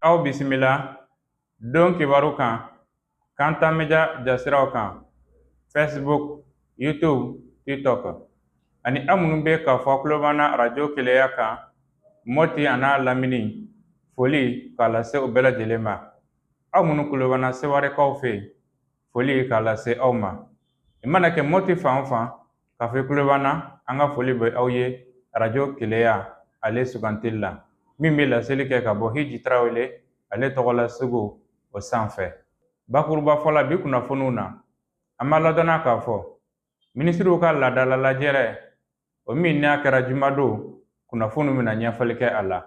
Aw bisimila don kibaru kan Kanta Media jasiraw kan, Facebook, YouTube, TikTok, ani aw minnu bɛ k'a fɔ tulo b'an na arajo Keleya kan Mɔti a n'a lamini, foli k'a lase o bɛɛ lajɛlen ma. Aw minnu tulo b'an na Sewarekaw fɛ yen, foli k'a lase aw ma. I mana kɛ Mɔti fan o fan k'a fɔ i tulo b'an na, an ka foli bɛ aw ye arajo Keleya ale sugantili la, min bɛ laseli kɛ ka bɔ Hiji Tarawele ale tɔgɔla sugu o sanfɛ. Bakuruba fɔ la, bi kunnafoniw na, an b'a ladɔnna k'a fɔ minisiriw ka laadala lajɛrɛ o min n'a kɛra jumadon, kunnafoniw bɛna ɲɛfɔli kɛ a la.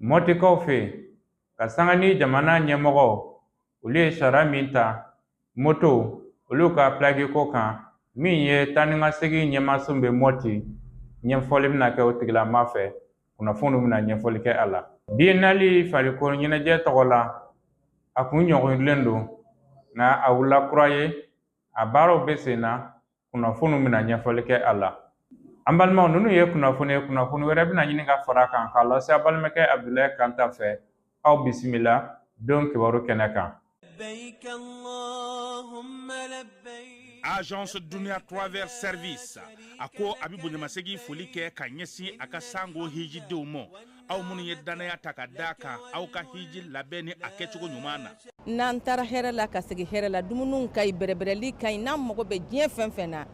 Mɔtikaw fɛ yen, ka sanga ni jamana ɲɛmɔgɔw olu ye sariya min ta moto olu ka pilaki ko kan, min ye taa ni ka segin ɲɛmaso bɛ Mɔti, ɲɛfɔli bɛna kɛ o tigilama fɛ, kunnafoniw bɛna ɲɛfɔli kɛ a la. Biennale farikolo ɲɛnajɛ tɔgɔ la, a kun ɲɔgɔnlen don, nka a wulila kura ye, a baaraw bɛ sen na, kunnafoniw bɛna ɲɛfɔli kɛ a la. An balimaw, ninnu ye kunnafoni ye, kunnafoni wɛrɛ bɛna ɲini ka fara a kan k'a lase a balimakɛ Abudulayi Kanta fɛ. Aw bisimila don kibaru kɛnɛ kan. Agence Dunia Travel Service a ko a bɛ bonyamasegin foli kɛ ka ɲɛsin a ka sango hijidenw ma, aw minnu ye dannaya ta ka d'a kan aw ka hiji labɛn ni a kɛcogo ɲuman na. N'an taara hɛrɛ la ka segin hɛrɛ la, dumuniw ka ɲi, bɛrɛbɛrɛli ka ɲi, n'an mago bɛ diɲɛ fɛn fɛn na,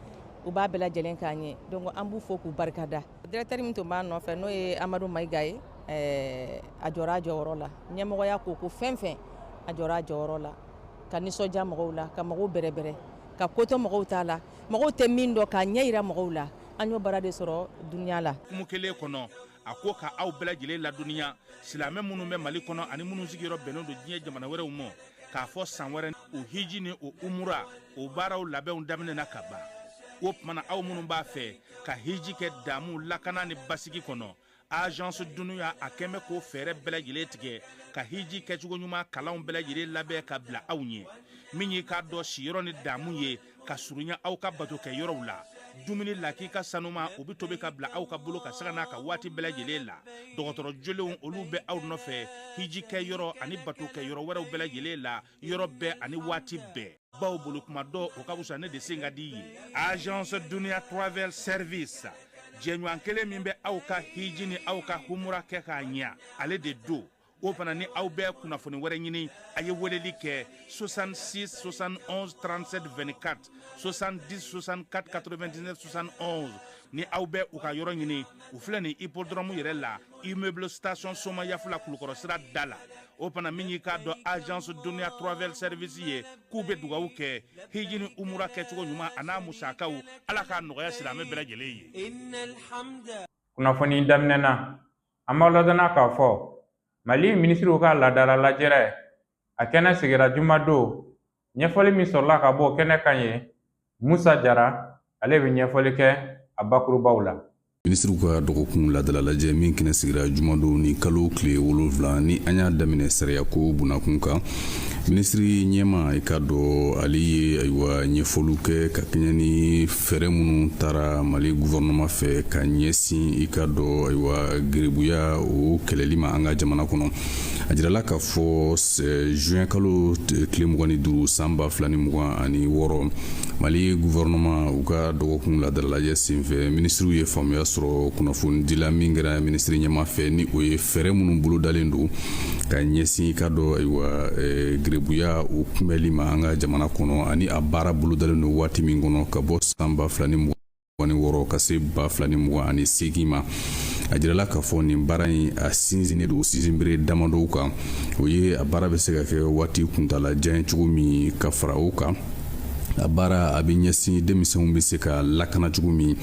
u b'a bɛɛ lajɛlen k'an ye. Donc an b'u fo k'u barikada. Directeur min tun b'a nɔfɛ, n'o ye Amadu Mayiga ye, a jɔra a jɔyɔrɔ la. Ɲɛmɔgɔya ko ko fɛn fɛn, a jɔra a jɔyɔrɔ la ka nisɔndiya mɔgɔw la, ka mɔgɔw bɛrɛbɛrɛ, ka ko to mɔgɔw t'a la, mɔgɔw tɛ min dɔn, k'a ɲɛ yira mɔgɔw la. An y'o baara de sɔrɔ dunuya la. Kumu kelen kɔnɔ, a ko ka aw bɛɛ lajɛlen ladɔnniya, silamɛ minnu bɛ Mali kɔnɔ ani minnu sigiyɔrɔ bɛnnen don diɲɛ jamana wɛrɛw ma, k'a fɔ san wɛrɛ o hiji ni o umura o baaraw labɛnw daminɛna ka ban. O tuma na, aw minnu b'a fɛ ka hiji kɛ damu, lakana ni basigi kɔnɔ, Agence Dunuya a kɛn bɛ k'o fɛɛrɛ bɛɛ lajɛlen tigɛ ka hiji kɛcogo ɲuman kalanw bɛɛ lajɛlen labɛn ka bila aw ɲɛ, min y'i k'a dɔn siyɔrɔ ni damu ye ka surunya aw ka bato kɛ yɔrɔw la, dumuni lakika sanuma o bɛ tobi ka bila aw ka bolo ka sanga n'a ka waati bɛɛ lajɛlen la. Dɔgɔtɔrɔ jolenw olu bɛ aw nɔfɛ hiji kɛ yɔrɔ ani bato kɛ yɔrɔ wɛrɛw bɛɛ lajɛlen la, yɔrɔ bɛɛ ani waati bɛɛ. Baw bolo kuma dɔ o ka fisa ne de sen ka di ye. Agence Dunia Travel Service, jɛɲɔgɔn kelen min bɛ aw ka hiji ni aw ka humura kɛ k'a ɲɛ, ale de don. O fana ni aw bɛ kunnafoni wɛrɛ ɲini, a ye weleli kɛ 66 71 37 24, 70 64 99 71. Ni aw bɛ u ka yɔrɔ ɲini, u filɛ nin hippodrome yɛrɛ la, immeuble station Somayafula, Kulukɔrɔ sira da la. O fana min y'i k'a dɔn Agence Dunia Travel Service ye, k'u bɛ dugawu kɛ hiji ni umura kɛcogo ɲuman a n'a musakaw, Ala k'a nɔgɔya silamɛ bɛɛ lajɛlen ye. Kunnafoni daminɛ na, an b'aw ladɔnna k'a fɔ Mali minisiriw ka laadala lajɛrɛ a kɛnɛ sigira jumadon. Ɲɛfɔli min sɔrɔla ka bɔ o kɛnɛ kan ye, Musa Jara ale bɛ ɲɛfɔli kɛ a bakurubaw la. Minisiriw ka dɔgɔkun laadala lajɛ min kɛnɛ sigira jumadon ni kalo tile 7 ni an y'a daminɛ sariyako bunakun kan, minisiri ɲɛma i k'a dɔn ale ye ayiwa ɲɛfɔliw kɛ ka kɛɲɛ ni fɛɛrɛ minnu taara Mali gouvernement fɛ ka ɲɛsin i k'a dɔn ayiwa geribuya o kɛlɛli ma an ka jamana kɔnɔ. A jirala k'a fɔ juin kalo tile 25 san 2026, Mali gouvernement u ka dɔgɔkun laadala lajɛ senfɛ, minisiriw ye faamuya sɔrɔ kunnafonidila min kɛra minisiri ɲɛma fɛ, ni o ye fɛɛrɛ minnu bolodalen don ka ɲɛsin i k'a dɔn ayiwa gerebuya o kunbɛli ma an ka jamana kɔnɔ, ani a baara bolodalen don waati min kɔnɔ ka bɔ san 2026 ka se 2028 ma. A jirala k'a fɔ nin baara in a sinsinnen don sinsinbere damadɔw kan, o ye a baara bɛ se ka kɛ waati kuntala jan cogo min. Ka fara o kan, a baara a bɛ ɲɛsin denmisɛnw bɛ se ka lakana cogo min.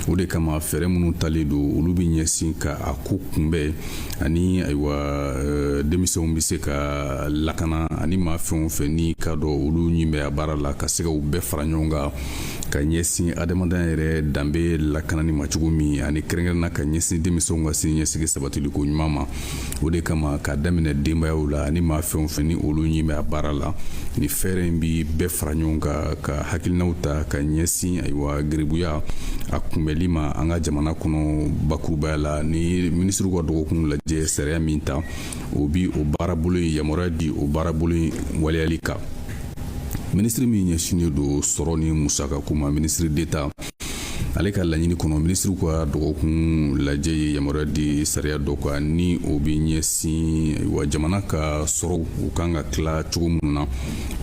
O de kama fɛɛrɛ minnu talen don, olu bɛ ɲɛsin ka a ko kunbɛn, ani ayiwa denmisɛnw bɛ se ka lakana, ani maa fɛn o fɛn ni k'a dɔn olu ɲin bɛ a baara la, ka se ka u bɛɛ fara ɲɔgɔn kan ka ɲɛsin adamadenya yɛrɛ danbe lakanani ma cogo min, ani kɛrɛnkɛrɛnna ka ɲɛsin denmisɛnw ka siniɲɛsigi sabatiliko ɲuman ma. O de kama k'a daminɛ denbayaw la ani maa fɛn o fɛn ni olu ɲin bɛ a baara la, ni fɛɛrɛ in bi bɛɛ fara ɲɔgɔn kan ka hakilinaw ta ka ɲɛsin ayiwa geribuya a kunbɛli ma an ka jamana kɔnɔ. Bakurubaya la, ni minisiriw ka dɔgɔkun lajɛ sariya min ta, O bi o baarabolo in yamaruya di o baarabolo in waleyali kan. Minisiri min ɲɛsinnen don sɔrɔ ni musakako ma, ministre d'État, ale ka laɲini kɔnɔ, minisiriw ka dɔgɔkun lajɛ ye yamaruya di sariya dɔ kan, ni o bɛ ɲɛsin wa jamana ka sɔrɔw u kan ka tila cogo minnu na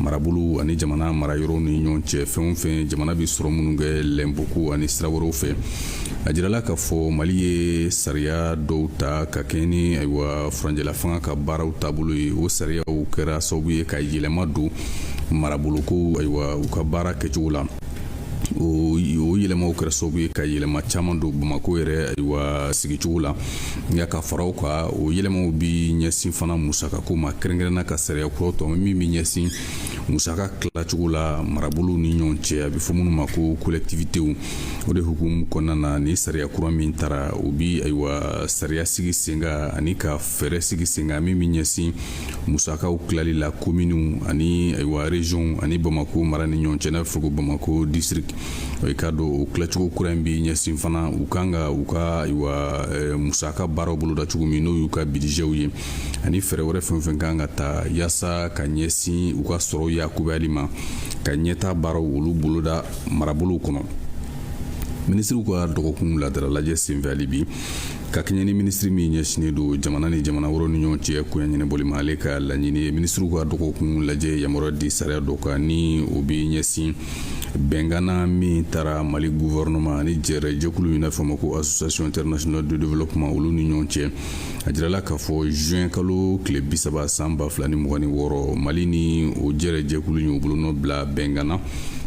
marabolo ani jamana marayɔrɔw ni ɲɔgɔn cɛ, fɛn o fɛn jamana bɛ sɔrɔ minnu kɛ lɛnpoko ani sira wɛrɛw fɛ. A jirala k'a fɔ Mali ye sariya dɔw ta ka kɛɲɛ ni ayiwa furancɛla fanga ka baaraw taabolo ye. O sariyaw kɛra sababu ye ka yɛlɛma don maraboloko, ayiwa, u ka baara kɛcogo la. O yɛlɛmaw kɛra sababu ye ka yɛlɛma caman don Bamakɔ yɛrɛ, ayiwa, sigicogo la. Nka ka fara o kan, o yɛlɛmaw bi ɲɛsin fana musakako ma, kɛrɛnkɛrɛnna ka sariya kuraw ta min bɛ ɲɛsin musaka tilacogo la marabolow ni ɲɔgɔn cɛ, a bɛ fɔ minnu ma ko collectivitéw. O de hukumu kɔnɔna na, ni sariya kura min tara, o bi, ayiwa, sariya sigi sen kan ani ka fɛɛrɛ sigi sen kan min bɛ ɲɛsin musakaw tilali la kominiw ani, ayiwa, région ani Bamako mara ni ɲɔgɔn cɛ, n'a bɛ fɔ ko Bamako district. I k'a dɔn o tilacogo kura in bɛ ɲɛsin fana u kan ka u ka, ayiwa, musaka baaraw boloda cogo min, n'o y'u ka budgetw ye, ani fɛɛrɛ wɛrɛ fɛn o fɛn kan ka ta yaasa ka ɲɛsin u ka sɔrɔ yakubayali ma, ka ɲɛta baaraw olu boloda marabolow kɔnɔ. Minisiriw ka dɔgɔkun laadala lajɛ senfɛ hali bi, ka kɛɲɛ ni minisiri min ɲɛsinnen don jamana ni jamana wɛrɛw ni ɲɔgɔn cɛ koɲɛ ɲɛnabɔli ma, ale ka laɲini ye minisiriw ka dɔgɔkun lajɛ yamaruya di sariya dɔ kan, ni o bɛ ɲɛsin bɛnkanna min taara Mali gouvernement ani jɛrɛ jɛkulu min n'a fɔ ma ko Association internationale de développement, olu ni ɲɔgɔn cɛ. A jirala k'a fɔ juin kalo tile 30 san 2026, Mali ni o jɛrɛ jɛkulu y'u bolonɔ bila bɛnkanna,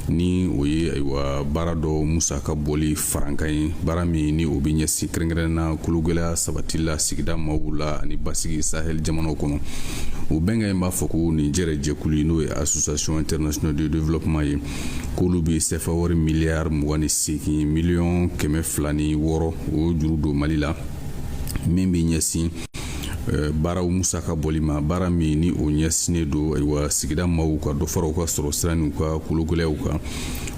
ni o ye, ayiwa, baara dɔ musaka bɔli farankan ye, baara min ni o bɛ ɲɛsin kɛrɛnkɛrɛnna kologɛlɛya sabatili la sigida maaw la ani basigi Sahel jamanaw kɔnɔ. O bɛnkan in b'a fɔ ko nin jɛrɛ jɛkulu, n'o ye Association internationale de développement ye, k'olu bɛ sefa wari miliyari 28 miliyɔn 206, o juru don Mali la, min bɛ ɲɛsin baaraw musaka bɔli ma, baara min ni o ɲɛsinnen don, ayiwa, sigida maaw ka dɔ fara u ka sɔrɔ sira n'u ka kologɛlɛyaw kan.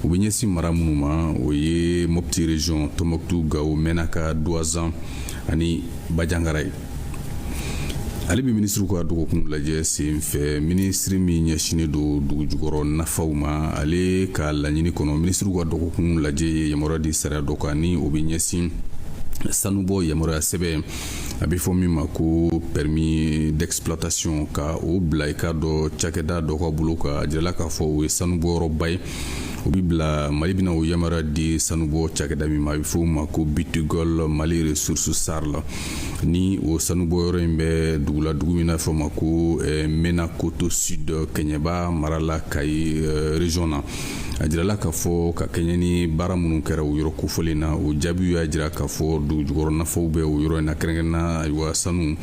U bɛ ɲɛsin mara minnu ma, o ye Mopti région, Tɔnbɔkutu, Gawo, Mɛnaka, Duwazan ani Bajangara ye. Ale bɛ minisiriw ka dɔgɔkun lajɛ sen fɛ, minisiri min ɲɛsinnen don dugujukɔrɔ nafaw ma, ale ka laɲini kɔnɔ, minisiriw ka dɔgɔkun lajɛ ye yamaruya di sariya dɔ kan, ni o bɛ ɲɛsin sanubɔ yamaruya sɛbɛn, a bɛ fɔ min ma ko permis d'exploitation, ka o bila, i k'a dɔn, cakɛda dɔ ka bolo kan. A jirala k'a fɔ o ye sanubɔyɔrɔba ye, o bɛ bila Mali bɛna o yamaruya di sanubɔ cakɛda min ma, a bɛ fɔ o ma ko B2Gold Mali Ressources SARL. Ni o sanubɔyɔrɔ in bɛ dugu la, dugu min n'a fɔ ma ko Menakoto Sud, Kɛɲɛba mara la, Kayi région na. A jirala k'a fɔ ka kɛɲɛ ni baara minnu kɛra o yɔrɔ kofɔlen na, o jaabiw y'a jira k'a fɔ dugujukɔrɔ nafaw bɛ o yɔrɔ in na, kɛrɛnkɛrɛnna, ayiwa, sanu,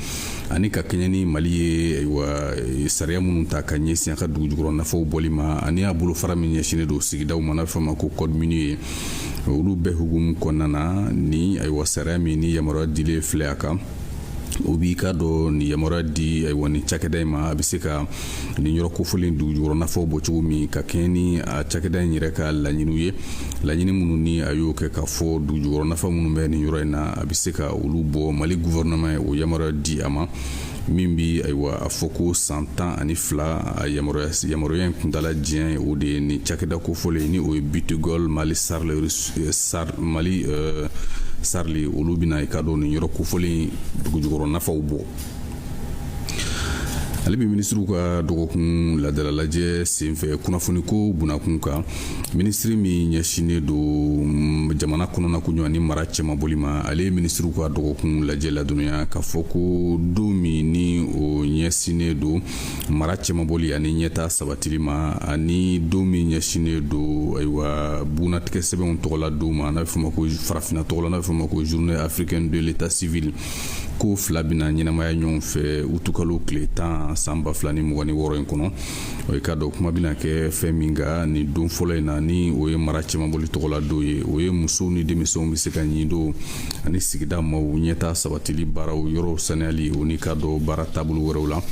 ani ka kɛɲɛ ni Mali ye, ayiwa, sariya minnu ta ka ɲɛsin a ka dugujukɔrɔ nafaw bɔli ma, ani a bolofara min ɲɛsinnen don sigidaw ma, n'a bɛ fɔ ma ko code minier ye, olu bɛɛ hukumu kɔnɔna na, ni, ayiwa, sariya min ni yamaruya dilen filɛ a kan, o b'i ka dɔn nin yamaruya di, ayiwa, nin cakɛda in ma, a bɛ se ka nin yɔrɔ kofɔlen dugujukɔrɔ nafaw bɔ cogo min, ka kɛɲɛ ni a cakɛda in yɛrɛ ka laɲiniw ye, laɲini minnu ni a y'o kɛ k'a fɔ dugujukɔrɔ nafa minnu bɛ nin yɔrɔ in na, a bɛ se ka olu bɔ. Mali gouvernement ye o yamaruya di a ma, min bi, ayiwa, a fɔ ko san 12 a yamaruya in kuntala diɲɛ, o de ye nin cakɛda kofɔlen, ni o ye B2Gold Mali SARL, Mali SARL, olu bɛna, i ka dɔn, nin yɔrɔ kofɔlen dugujukɔrɔ nafaw bɔ. Ale bɛ minisiriw ka dɔgɔkun laadala lajɛ senfɛ, kunnafoniko bunakun kan, minisiri min ɲɛsinnen don jamana kɔnɔna koɲɔ ani mara cɛmabɔli ma, ale ye minisiriw ka dɔgɔkun lajɛ ladɔnniya k'a fɔ ko don min ni o ɲɛsinnen don mara cɛmabɔli ani ɲɛta sabatili ma, ani don min ɲɛsinnen don, ayiwa, bunatigɛ sɛbɛnw tɔgɔla don ma, n'a bɛ fɔ ma ko farafinna tɔgɔla, n'a bɛ fɔ ma ko Journée africaine de l'état civil, ko fila bɛna ɲɛnamaya ɲɔgɔn fɛ utukalo tile 10 san 2026 in kɔnɔ. O ye k'a dɔn kuma bɛna kɛ fɛn min kan nin don fɔlɔ in na, ni o ye mara cɛmabɔli tɔgɔla don ye, o ye musow ni denmisɛnw bɛ se ka ɲin don ani sigida maaw ɲɛta sabatili baaraw, yɔrɔw saniyali, o ni k'a dɔn baara taabolo wɛrɛw la.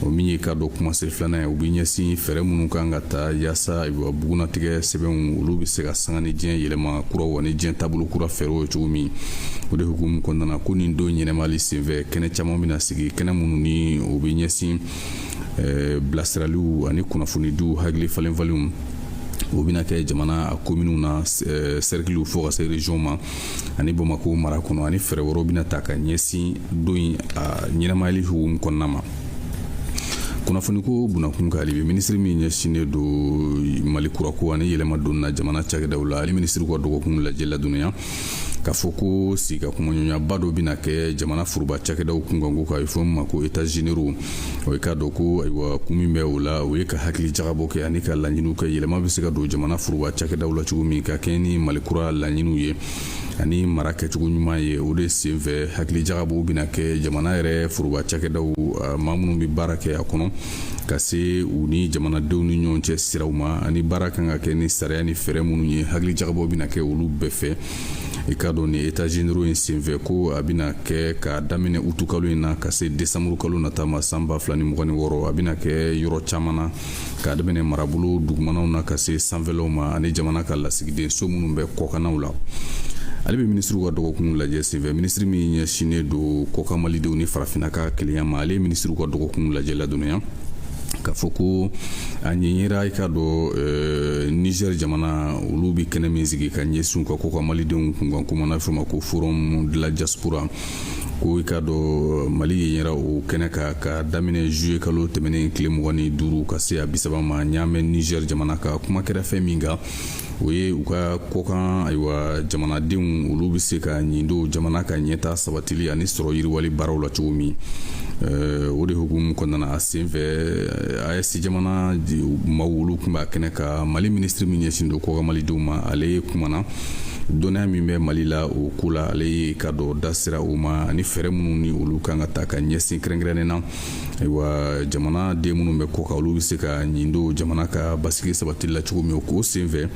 O min ye k'a dɔn kumasen filanan ye, u bɛ ɲɛsin fɛɛrɛ minnu kan ka ta yaasa ayiwa bugunatigɛ sɛbɛnw, olu bɛ se ka sanga ni diɲɛ yɛlɛma kuraw ani diɲɛ taabolo kura fɛɛrɛw ye cogo min. O de hukumu kɔnɔna na, ko nin don ɲɛnɛmali senfɛ, kɛnɛ caman bɛna sigi, kɛnɛ minnu ni o bɛ ɲɛsin bilasiraliw ani kunnafonidiw, hakili falenfalenw, o bɛna kɛ jamana a kominiw na, sɛrikiliw, fo ka se région ma ani Bamakɔ mara kɔnɔ, ani fɛɛrɛ wɛrɛw bɛna ta ka ɲɛsin don in a ɲɛnamayali hukumu kɔnɔna ma. Kunnafoniko bunakun kan, hali bi, minisiri min ɲɛsinnen don Mali kurako ani yɛlɛma don na jamana cakɛdaw la, ale minisiri ka dɔgɔkun lajɛ ladɔnniya k'a fɔ ko sigi ka kumaɲɔgɔnyaba dɔ bɛna kɛ jamana foroba cakɛdaw kunkanko kan, a bɛ fɔ min ma ko états généraux. O ye k'a dɔn ko ayiwa, kun min bɛ o la, o ye ka hakili jagabɔ kɛ ani ka laɲiniw kɛ, yɛlɛma bɛ se ka don jamana foroba cakɛdaw la cogo min, ka kɛɲɛ ni Mali kura laɲiniw ye ani mara kɛcogo ɲuman ye. O de senfɛ, hakili jagabɔw bɛna kɛ jamana yɛrɛ foroba cakɛdaw, maa minnu bɛ baara kɛ a kɔnɔ, ka se u ni jamanadenw ni ɲɔgɔn cɛ siraw ma, ani baara kan ka kɛ ni sariya ni fɛɛrɛ minnu ye, hakili jagabɔ bɛna kɛ olu bɛɛ fɛ. I k'a dɔn ni états généraux in senfɛ, ko a bɛna kɛ k'a daminɛ utukalo in na ka se desanburu kalo nata ma san 2026. A bɛna kɛ yɔrɔ caman na, k'a daminɛ marabolo dugumanaw na ka se sanfɛlaw ma, ani jamana ka lasigiden so minnu bɛ kɔkannaw la. Ale bɛ minisiriw ka dɔgɔkun lajɛ senfɛ, minisiri min ɲɛsinnen don kɔkan malidenw ni farafinna ka kelenya ma, ale ye minisiriw ka dɔgɔkun lajɛ ladɔnniya k'a fɔ ko a ɲɛɲira, i k'a dɔn Niger jamana, olu bɛ kɛnɛ min sigi ka ɲɛsin u ka kɔkan malidenw kunkan ko ma, n'a bɛ fɔ o ma ko Forum de la diaspora, ko i k'a dɔn Mali ɲɛɲira o kɛnɛ kan ka daminɛ juillet kalo tɛmɛnen tile 25 ka se a 30 ma Ɲamɛ, Niger jamana kan. Kuma kɛra fɛn min kan, o ye u ka kɔkan ayiwa jamanadenw, olu bɛ se ka ɲin don jamana ka ɲɛta sabatili ani sɔrɔ yiriwali baaraw la cogo min. O de hukumu kɔnɔna na, a senfɛ, AES jamana maaw, olu tun b'a kɛnɛ kan. Mali minisiri min ɲɛsin don kɔkan malidenw ma, ale kumana dɔnniya min bɛ Mali la o ko la. Ale ye ka dɔ da sira o ma, ani fɛɛrɛ minnu ni olu kan ka ta ka ɲɛsin kɛrɛnkɛrɛnnen na, ayiwa, jamana den minnu bɛ kɔkan, olu bɛ se ka ɲin don jamana ka basigi sabatili la cogo min. O k'o senfɛ,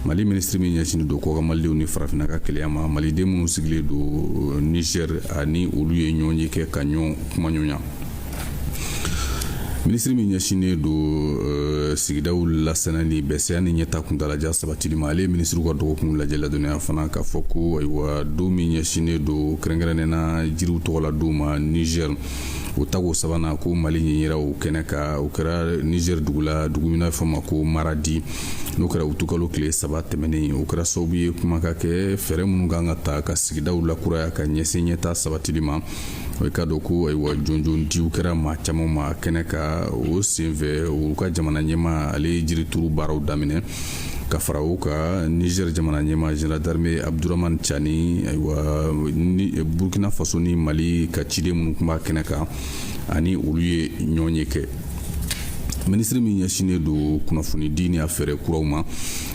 Mali minisiri min ɲɛsinnen don kɔkan malidenw ni farafinna ka kelenya ma, maliden minnu sigilen don Niger, ani olu ye ɲɔgɔn ye kɛ ka ɲɔgɔn kumaɲɔgɔnya. Minisiri min ɲɛsinnen don sigidaw lasanali, bɛsɛya ni ɲɛta kuntalajan sabatili ma, ale ye minisiriw ka dɔgɔkun lajɛ ladɔnniya fana k'a fɔ ko ayiwa, don min ɲɛsinnen don kɛrɛnkɛrɛnnen na jiriw tɔgɔla don ma Niger, o tako sabanan, ko Mali ɲɛɲira o kɛnɛ kan. O kɛra Niger dugu la, dugu min n'a fɔ ma ko Maradi. N'o kɛra utukalo tile 3 tɛmɛnen. O kɛra sababu ye kuma ka kɛ fɛɛrɛ minnu kan ka ta ka sigidaw lakuraya ka ɲɛsin ɲɛta sabatili ma. O ye k'a dɔn ko ayiwa, jɔnjɔndiw kɛra maa caman ma kɛnɛ kan. O senfɛ, u ka jamana ɲɛmaa, ale ye jirituru baaraw daminɛ. Ka fara o kan, Niger jamana ɲɛmaa, général d'armée Abdourahamane Tiani, ayiwa, ni Burkina Faso ni Mali ka ciden minnu tun b'a kɛnɛ kan, ani olu ye ɲɔgɔn ye kɛ. Minisiri min ɲɛsinnen don kunnafonidi ni a fɛɛrɛ kuraw ma,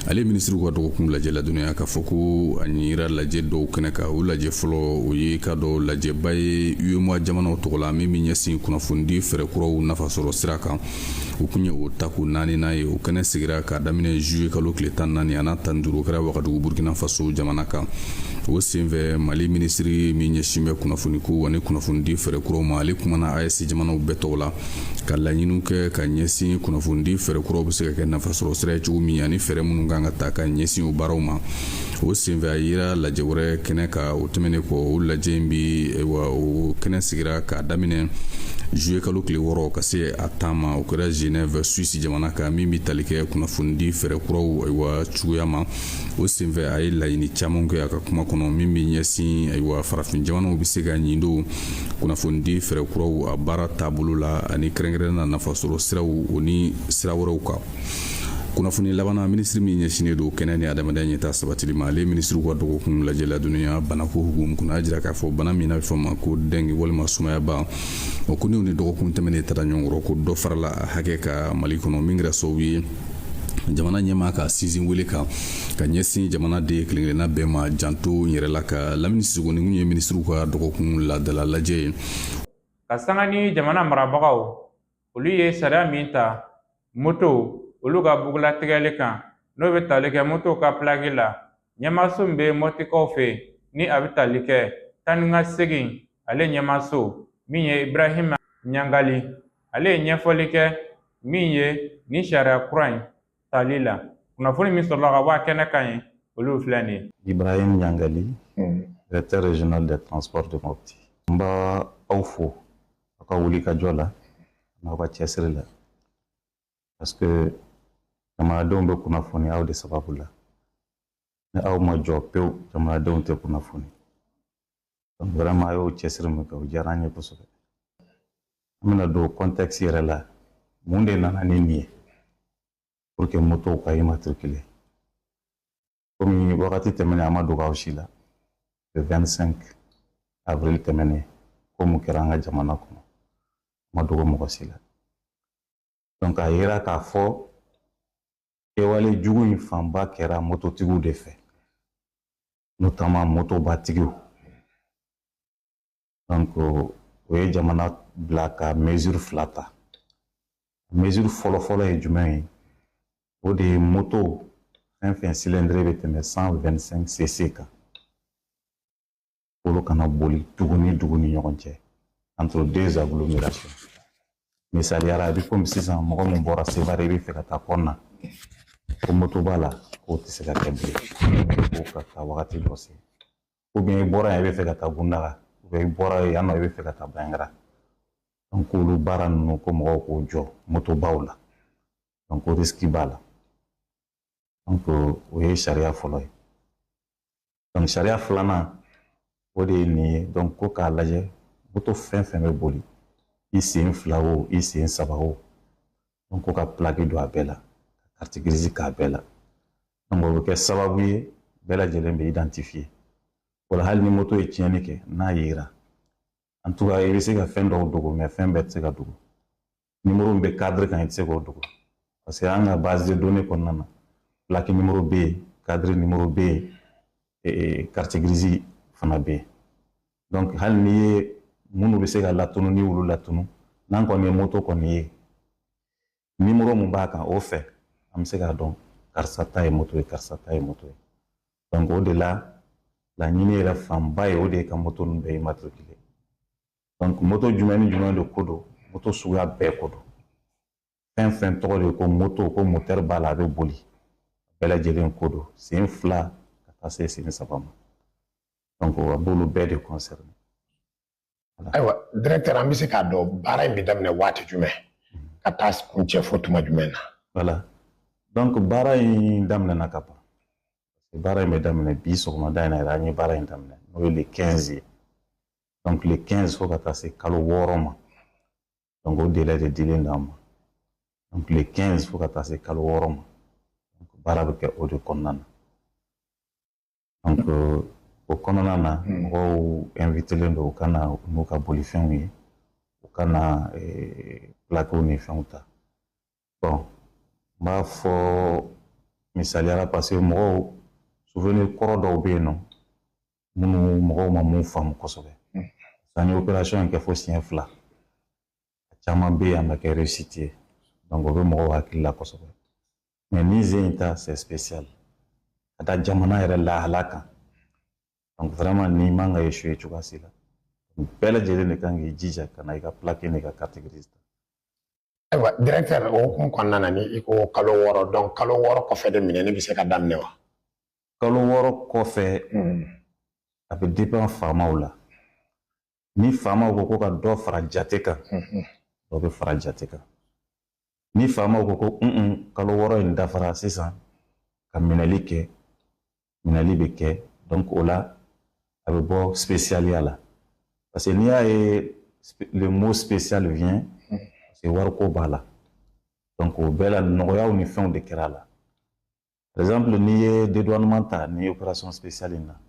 ale minisiriw ka dɔgɔkun lajɛ ladɔnniya k'a fɔ ko a ɲinira lajɛ dɔw kɛnɛ kan. O lajɛ fɔlɔ, o ye k'a dɔn lajɛba ye UEMOA jamanaw tɔgɔ la, min bɛ ɲɛsin kunnafonidi fɛɛrɛ kuraw nafa sɔrɔ sira kan. O kun ye o tako naaninan ye. O kɛnɛ sigira k'a daminɛ juillet kalo tile 14 a n'a 15. O kɛra Wagadugu, Burkina Faso jamana kan. O senfɛ, Mali minisiri min ɲɛsin bɛ kunnafoniko ani kunnafonidi fɛɛrɛ kuraw ma, ale kumana AES jamanaw bɛɛ tɔgɔ la ka laɲiniw kɛ ka ɲɛsin kunnafonidi fɛɛrɛ kuraw bɛ se ka kɛ nafasɔrɔ sira ye cogo min, ani fɛɛrɛ minnu kan ka ta ka ɲɛsin o baaraw ma. O senfɛ, a yira lajɛ wɛrɛ kɛnɛ kan. O tɛmɛnen kɔ, o lajɛ in bi wa, o kɛnɛ sigira k'a daminɛ juillet kalo tile 6 ka se a 10 ma. O kɛra Genève, Suisse jamana kan, min bɛ tali kɛ kunnafonidi fɛɛrɛ kuraw ayiwa cogoya ma. O senfɛ, a ye laɲini caman kɛ a ka kuma kɔnɔ, min bɛ ɲɛsin ayiwa farafin jamanaw bɛ se ka ɲin don kunnafonidi fɛɛrɛ kuraw a baara taabolo la, ani kɛrɛnkɛrɛnnen na nafasɔrɔ siraw, o ni sira wɛrɛw kan. Kunnafoni labanna, minisiri min ɲɛsinnen don kɛnɛ ni adamadenya ɲɛta sabatili ma, ale minisiriw ka dɔgɔkun lajɛ ladɔnniya banako hukumu kɔnɔ, a jira k'a fɔ bana min n'a bɛ fɔ ma ko dengue walima sumayaba, o ko ni dɔgɔkun tɛmɛnen taara ɲɔgɔn kɔrɔ, ko dɔ farala a hakɛ ka Mali kɔnɔ, min kɛra sababu ye jamana ɲɛmaa ka sinsin wele kan ka ɲɛsin jamana den kelen-kelenna bɛɛ ma janto yɛrɛ la. Ka Lamini Sisoko, ni kun ye minisiriw ka dɔgɔkun laadala lajɛ ye. Ka sanga ni jamana marabagaw, olu ye sariya min ta moto olu ka bugulatigɛli kan, n'o bɛ tali kɛ moto ka pilaki la, ɲɛmaaso min bɛ mɔtikaw fɛ, ni a bɛ tali kɛ taa ni ka segin, ale ɲɛmaaso min ye Ibrahima Ɲangali. Ale ye ɲɛfɔli kɛ min ye nin sariya kura in tali la. Kunnafoni min sɔrɔla ka bɔ a kɛnɛ kan ye, olu filɛ nin ye. Ibrahim Yangali, directeur régional des transports de Mopti. N b'a aw fo aw ka wuli ka jɔ la n'aw ka cɛsiri la, parce que jamanadenw bɛ kunnafoni aw de sababu la. Ni aw ma jɔ pewu, jamanadenw tɛ kunnafoni. Donc vraiment, a y'o cɛsiri min kɛ, o diyara an ye kosɛbɛ. An bɛna don contexte yɛrɛ la, mun de nana ni nin ye pour que motow ka immatriculer. Komi wagati tɛmɛnen, a ma dogo aw si la, le 25 avril tɛmɛnen, ko mun kɛra an ka jamana kɔnɔ, a ma dogo mɔgɔ si la. Donc a yira k'a fɔ kɛwale jugu in fanba kɛra mototigiw de fɛ, notamment motobatigiw. Donc o ye jamana bila ka mesure fila ta. Mesure fɔlɔ-fɔlɔ ye jumɛn ye? O de ye moto fɛn fɛn cylindrée bɛ tɛmɛ 125 cc kan, olu kana boli dugu ni dugu ni ɲɔgɔn cɛ, entre deux agglomérations. Misaliyara, a bɛ komi sisan mɔgɔ min bɔra Sevare, i bɛ fɛ ka taa Kɔnna, ko moto b'a la, k'o tɛ se ka kɛ bilen, k'o ka taa wagati dɔ se. Ou bien i bɔra yan, i bɛ fɛ ka taa Gundaga, ou bien i bɔra yan nɔ, i bɛ fɛ ka taa Banjagara. Donc olu baara ninnu, ko mɔgɔw k'o jɔ motobaw la. Donc o risque b'a la. Donc o ye sariya fɔlɔ ye. Donc sariya filanan, o de ye nin ye. Donc ko k'a lajɛ, moto fɛn fɛn bɛ boli, i sen fila o, i sen saba o, donc ko ka plaque don a bɛɛ la, ka carte grise k'a bɛɛ la. Donc o bɛ kɛ sababu ye, bɛɛ lajɛlen bɛ identifier. O la, hali ni moto ye tiɲɛni kɛ, n'a yera, en tout cas i bɛ se ka fɛn dɔw dogo, mais fɛn bɛɛ tɛ se ka dogo. Numéro min bɛ cadre kan, i tɛ se k'o dogo, parce que an ka base de données kɔnɔna na, plaque numéro bɛ yen, cadre numéro bɛ yen, carte grise fana bɛ yen. Donc hali n'i ye minnu bɛ se ka latunu, n'i y'olu latunu, n'an kɔni ye moto kɔni ye, numéro mun b'a kan, o fɛ an bɛ se k'a dɔn karisa ta ye moto ye, karisa ta ye moto ye. Donc o de la, laɲini yɛrɛ fanba ye o de ye, ka moto ninnu bɛɛ immatriculer. Donc moto jumɛn ni jumɛn de ko don? Moto suguya bɛɛ ko don. Fɛn fɛn tɔgɔ de ye ko moto, ko moteur b'a la, a bɛ boli, bɛɛ lajɛlen ko don, sen fila ka taa se sen saba ma. Donc a b'olu bɛɛ de concerner. Ayiwa directeur, an bɛ se k'a dɔn baara in bɛ daminɛ waati jumɛn ka taa kuncɛ fo tuma jumɛn na? Voilà, donc baara in daminɛna ka ban. Baara in bɛ daminɛ bi sɔgɔmada in na yɛrɛ, an ye baara in daminɛ, n'o ye le 15 ye. Donc le 15 fo ka taa se kalo 6 ma. Donc o délai de dilen d'an ma. Donc le 15 fo ka taa se kalo 6 ma, donc baara bɛ kɛ o de kɔnɔna na. Donc o kɔnɔna na, mɔgɔw invitelen don u ka na n'u ka bolifɛnw ye, u ka na plaquew ni fɛnw ta. Bon, n b'a fɔ misaliyara, parce que mɔgɔw souvenir kɔrɔ dɔw bɛ yen nɔ, minnu mɔgɔw ma mun faamu kosɛbɛ. An ye opération in kɛ fo siɲɛ fila, a caman bɛ yen a ma kɛ réussite ye. Donc o bɛ mɔgɔw hakili la kosɛbɛ. Mais ni zen in ta, c'est spécial ka da jamana yɛrɛ lahala kan. Donc vraiment, ni man ka échouer cogoya si la. Bɛɛ lajɛlen de kan k'i jija ka na i ka plaque n'i ka carte grise ta. Ayiwa directeur, o hukumu kɔnɔna na, ni i ko kalo 6, donc kalo 6 kɔfɛ de minɛni bɛ se ka daminɛ wa? Kalo 6 kɔfɛ, a bɛ dépend faamaw la. Ni faamaw ko ko ka dɔ fara jate kan, dɔ bɛ fara jate kan. Ni faamaw ko ko un, kalo 6 in dafara sisan, ka minɛli kɛ, minɛli bɛ kɛ. Donc o la, a bɛ bɔ spécialiya la, parce que n'i y'a ye, le mot spécial vient parce que wariko b'a la. Donc o bɛɛ la, nɔgɔyaw ni fɛnw de kɛra a la. Par exemple, n'i ye dédouanement ta, n'i ye opération spéciale in na,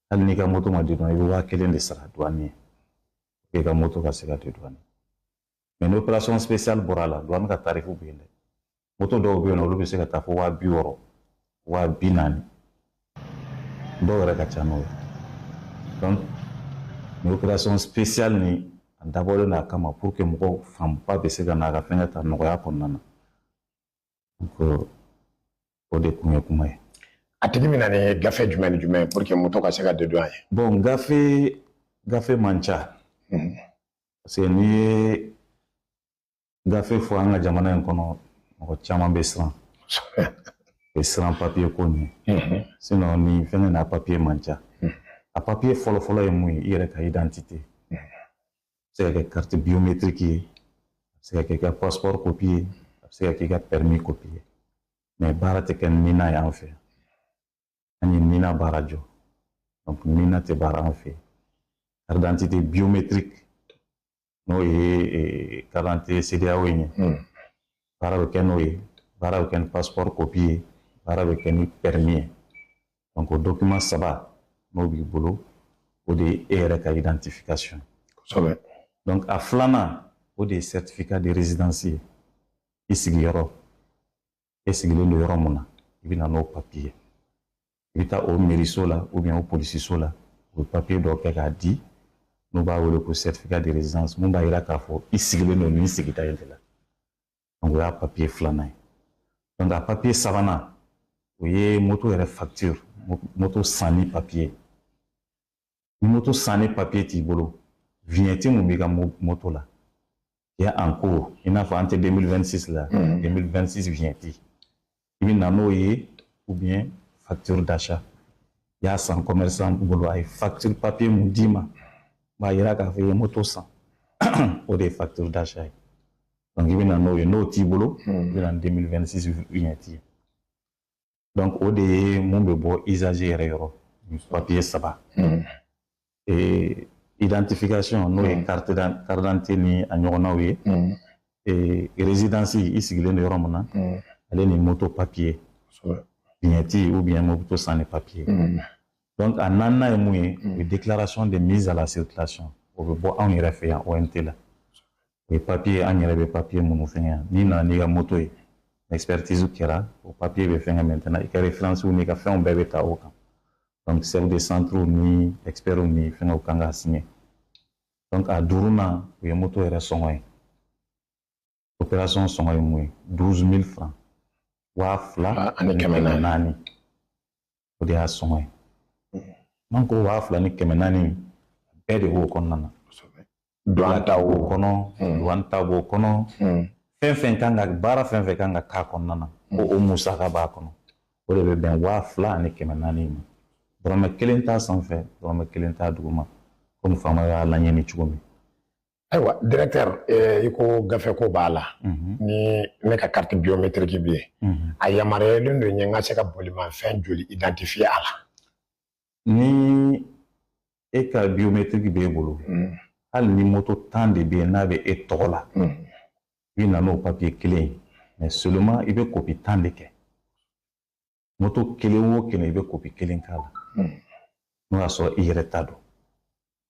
hali n'i ka moto ma dédouaner, i bɛ 1000 de sara douane ye pour que i ka moto ka se ka dédouaner. Mais ni opération spéciale bɔra a la, douane ka tarif bɛ yen dɛ. Moto dɔw bɛ yen nɔ, olu bɛ se ka taa fo 60 000, 40 000, dɔw yɛrɛ ka ca n'o ye. Donc ni opération spéciale ni a dabɔlen don a kama pour que mɔgɔw fanba bɛ se ka n'a ka fɛngɛ ta nɔgɔya kɔnɔna na. Donc o de kun ye kuma ye. A tigi bɛ na ni gafe jumɛn ni jumɛn ye pour que moto ka se ka dédouaner? Bon, gafe man ca, parce que n'i ye Gafe fɔ an ka jamana in kɔnɔ, mɔgɔ caman bɛ siran, bɛ siran papiye ko ɲɛ. Sinon ni fɛngɛ n'a papiye man ca. A papiye fɔlɔ-fɔlɔ ye mun ye? I yɛrɛ ka identité. A bɛ se ka kɛ carte biométrique ye, a bɛ se ka kɛ i ka passeport copie ye, a bɛ se ka kɛ i ka permis copie ye. Mais baara tɛ kɛ NINA ye an fɛ. An ye NINA baara jɔ. Donc NINA tɛ baara an fɛ. Carte d'identité biométrique, n'o ye carte d'identité CEDEAO in ye, baara bɛ kɛ n'o ye, baara bɛ kɛ ni passeport copie ye, baara bɛ kɛ ni permis ye. Donc o document saba n'o b'i bolo, o de ye e yɛrɛ ka identification. Donc a filanan, o de ye certificat de résidence ye. I sigiyɔrɔ, e sigilen don yɔrɔ mun na, i bɛ na n'o papiye. I bɛ taa o mairie so la ou bien o polisiso la, u bɛ papiye dɔ kɛ k'a di, n'u b'a wele ko certificat de résidence, mun b'a yira k'a fɔ i sigilen don nin sigida in de la. Donc o y'a papiye filanan ye. Donc a papiye sabanan, o ye moto yɛrɛ facture, moto sanni papiye. Ni moto sanni papiye t'i bolo, vignette mun b'i ka moto la qui est en cours, i n'a fɔ an tɛ 2026 la, 2026 vignette, i bɛ na n'o ye, ou bien facture d'achat. I y'a san commerçant bolo, a ye facture papier mun d'i ma, b'a yira k'a fɔ i ye moto san, o de ye facture d'achat ye. Donc i bɛ na n'o ye. N'o t'i bolo, i bɛ na ni 2026 vignette ye. Donc o de ye mun bɛ bɔ usager yɛrɛ yɔrɔ, papier saba. Et identification, n'o ye carte d'identité ni a ɲɔgɔnnaw ye, et résidence, i sigilen don yɔrɔ min na, ale ni moto papier, vignette ou bien moto sanni papier. Donc a naaninan ye mun ye? O ye déclaration de mise à la circulation. O bɛ bɔ anw yɛrɛ fɛ yan, ONT la. O ye papier, an yɛrɛ bɛ papier minnu fɛngɛ yan. N'i nana n'i ka moto ye, expertise kɛra, o papier bɛ fɛngɛ. Maintenant i ka référence n'i ka fɛnw bɛɛ bɛ ta o kan. Donc chef de centre ni experts ni fɛngɛw kan k'a signer. Donc a duurunan, o ye moto yɛrɛ sɔngɔ ye. Opération sɔngɔ ye mun ye? 12 000 francs, 2,400 ani. O de y'a sɔngɔ ye. Donc o 2,400 bɛɛ de b'o kɔnɔna na. Douane ta b'o kɔnɔ, douane ta b'o kɔnɔ, fɛn fɛn kan ka baara, fɛn fɛn kan ka k'a kɔnɔna na, ko o musaka b'a kɔnɔ, o de bɛ bɛn 2,400 ma. Dɔrɔmɛ kelen t'a sanfɛ, dɔrɔmɛ kelen t'a duguma, komi faama y'a laɲini cogo min. Ayiwa directeur, i ko gafe ko b'a la. Ni ne ka carte biométrique bɛ yen, a yamaruyalen don n ye n ka se ka bolimafɛn joli identifier a la? Ni e ka biométrique b'e bolo, hali ni moto 10 de bɛ yen n'a bɛ e tɔgɔ la, i bɛ na n'o papiye kelen ye, mais seulement i bɛ copie 10 de kɛ. Moto kelen o kelen, i bɛ copie kelen k'a la, n'o y'a sɔrɔ i yɛrɛ ta don.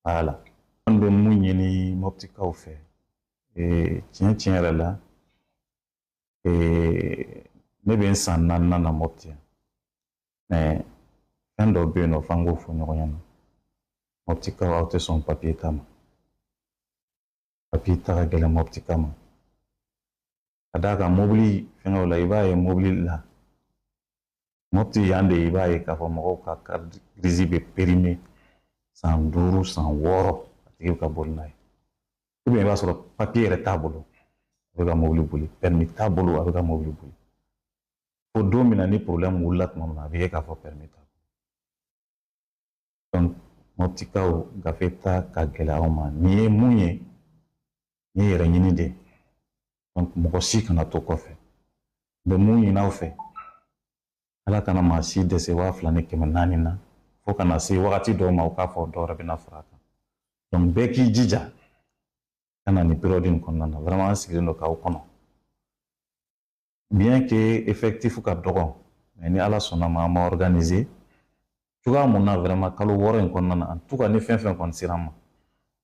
Voilà. An bɛ mun ɲini Moptikaw fɛ? Tiɲɛ tiɲɛ yɛrɛ la, ne bɛ n san naaninan na Mopti yan, mais fɛn dɔ bɛ yen nɔ f'an k'o fɔ ɲɔgɔn ɲɛna. Moptikaw, aw tɛ sɔn papiye ta ma. Papiye ta ka gɛlɛn Moptika ma, ka d'a kan mobili fɛngɛw la, i b'a ye mobili la Mopti yan de, i b'a ye k'a fɔ mɔgɔw ka carte grise bɛ périmé san 5, san 6, a tigi bɛ ka boli n'a ye. Ou bien i b'a sɔrɔ papiye yɛrɛ t'a bolo, a bɛ ka mobili boli, permis t'a bolo, a bɛ ka mobili boli. Fo don min na ni problème wulila tuma min na, a bɛ ye k'a fɔ permis t'a bolo. Donc Moptikaw, gafe ta ka gɛlɛn aw ma. Nin ye mun ye? Nin ye yɛrɛ ɲini de ye. Donc mɔgɔ si kana to kɔfɛ. N bɛ mun ɲini aw fɛ? Ala kana maa si dɛsɛ 2,400 na, fo kana se wagati dɔw ma, u k'a fɔ dɔ wɛrɛ bɛna fara a kan. Donc bɛɛ k'i jija ka na nin période in kɔnɔna na. Vraiment, an sigilen don k'aw kɔnɔ. Bien que effectif ka dɔgɔ, mais ni Ala sɔnna ma, an ma organiser cogoya mun na, vraiment kalo 6 in kɔnɔna na, en tout cas ni fɛn fɛn kɔni sera an ma,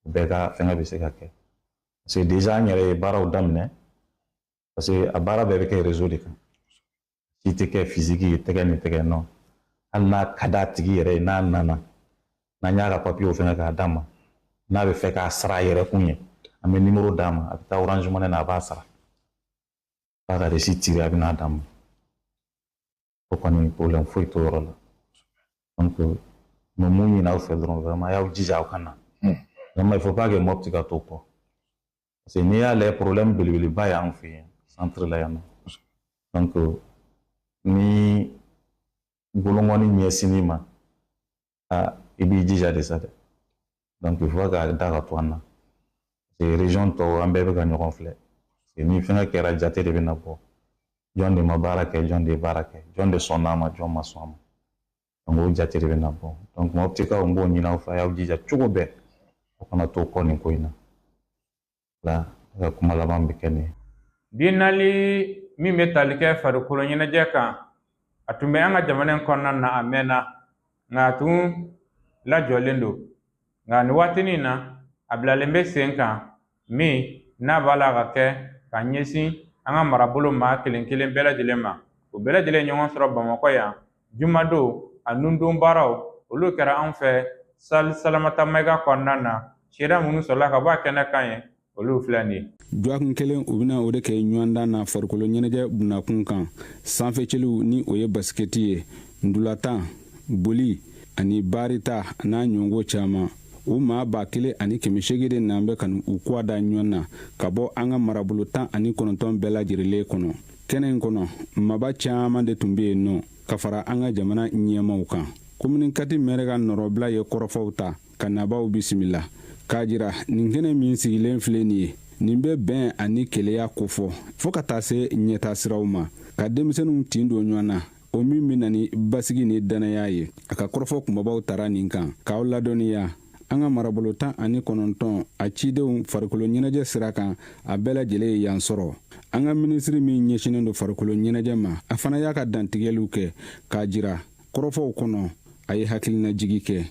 o bɛɛ ka fɛngɛ bɛ se ka kɛ. Parce que déjà an yɛrɛ ye baaraw daminɛ, parce que a baara bɛɛ bɛ kɛ réseau de kan. Si tɛ kɛ physique ye, tɛgɛ ni tɛgɛ nɔ. Hali n'a ka d'a tigi yɛrɛ ye, n'a nana, n'an y'a ka papiyew fɛngɛ k'a d'a ma, n'a bɛ fɛ k'a sara a yɛrɛ kun ye, an bɛ numéro d'a ma, a bɛ taa Orange Money na, a b'a sara, a b'a ka reçu tirer, a bɛ n'a d'a ma. O kɔni, problème foyi t'o yɔrɔ la. Donc n bɛ mun ɲini aw fɛ dɔrɔn? Vraiment, a y'aw jija aw ka na. Vraiment, il faut pas que Mopti ka to kɔ. Parce que n'i y'a lajɛ, problème belebeleba y'an fɛ yen, centre la yan nɔ. Donc ni bolongɔni ɲɛsin'i ma, a i b'i jija de sa dɛ. Donc il faut k'a da ka to an na, parce que région tɔw, an bɛɛ bɛ ka ɲɔgɔn filɛ. Parce que ni fɛngɛ kɛra, jate de bɛna bɔ: jɔn de ma baara kɛ, jɔn de ye baara kɛ, jɔn de sɔnna a ma, jɔn ma sɔn a ma. Donc o jate de bɛna bɔ. Donc Moptikaw, n b'o ɲini aw fɛ, a y'aw jija cogo bɛɛ, aw kana to kɔ nin ko in na la. Ne ka kuma laban bɛ kɛ nin ye. Biennale min bɛ tali kɛ farikolo ɲɛnajɛ kan, a tun bɛ an ka jamana in kɔnɔna na a mɛnna, nka a tun lajɔlen don. Nka nin waatinin na, a bilalen bɛ sen kan, min n'a b'a la ka kɛ ka ɲɛsin an ka marabolo maa kelen kelen bɛɛ lajɛlen ma. O bɛɛ lajɛlen ɲɔgɔn sɔrɔ Bamakɔ yan jumadon. A nundon baaraw, olu kɛra anw fɛ salle Salamata Mayiga kɔnɔna na. Seereya minnu sɔrɔla ka bɔ a kɛnɛ kan ye, olu filɛ nin ye. Dɔgɔkun kelen, u bɛna o de kɛ ɲɔgɔndan na farikolo ɲɛnajɛ bunakun kan: sanfɛcɛliw, ni o ye basikɛti ye, ndulatan, boli ani baarita n'a ɲɔgɔnko caman. U maa 1800 de nan bɛ ka u kɔ da ɲɔgɔn na ka bɔ an ka marabolo 19 bɛɛ lajɛlen kɔnɔ. Kɛnɛ in kɔnɔ, maba caman de tun bɛ yen nɔ ka fara an ka jamana ɲɛmaw kan. Commune 4 maire ka nɔrɔbila ye kɔrɔfɔw ta ka nabaw bisimila k'a jira nin kɛnɛ min sigilen filɛ nin ye, nin bɛ bɛn ani keleya kofɔ, fɔɔ ka taa se ɲɛta siraw ma, ka denmisɛnninw tin don ɲɔgɔn na, o min bɛ na ni basigi ni dannaya ye. A ka kɔrɔfɔ kunbabaw tara nin kan k'aw ladɔnniya an ka marabolo 19 a cidenw farikolo ɲɛnajɛ sira kan, a bɛɛ lajɛlen ye yan sɔrɔ. An ka minisiri min ɲɛsinnen don farikolo ɲɛnajɛ ma, a fana y'a ka dantigɛliw kɛ k'a jira kɔrɔfɔw kɔnɔ. A ye hakilinajigi kɛ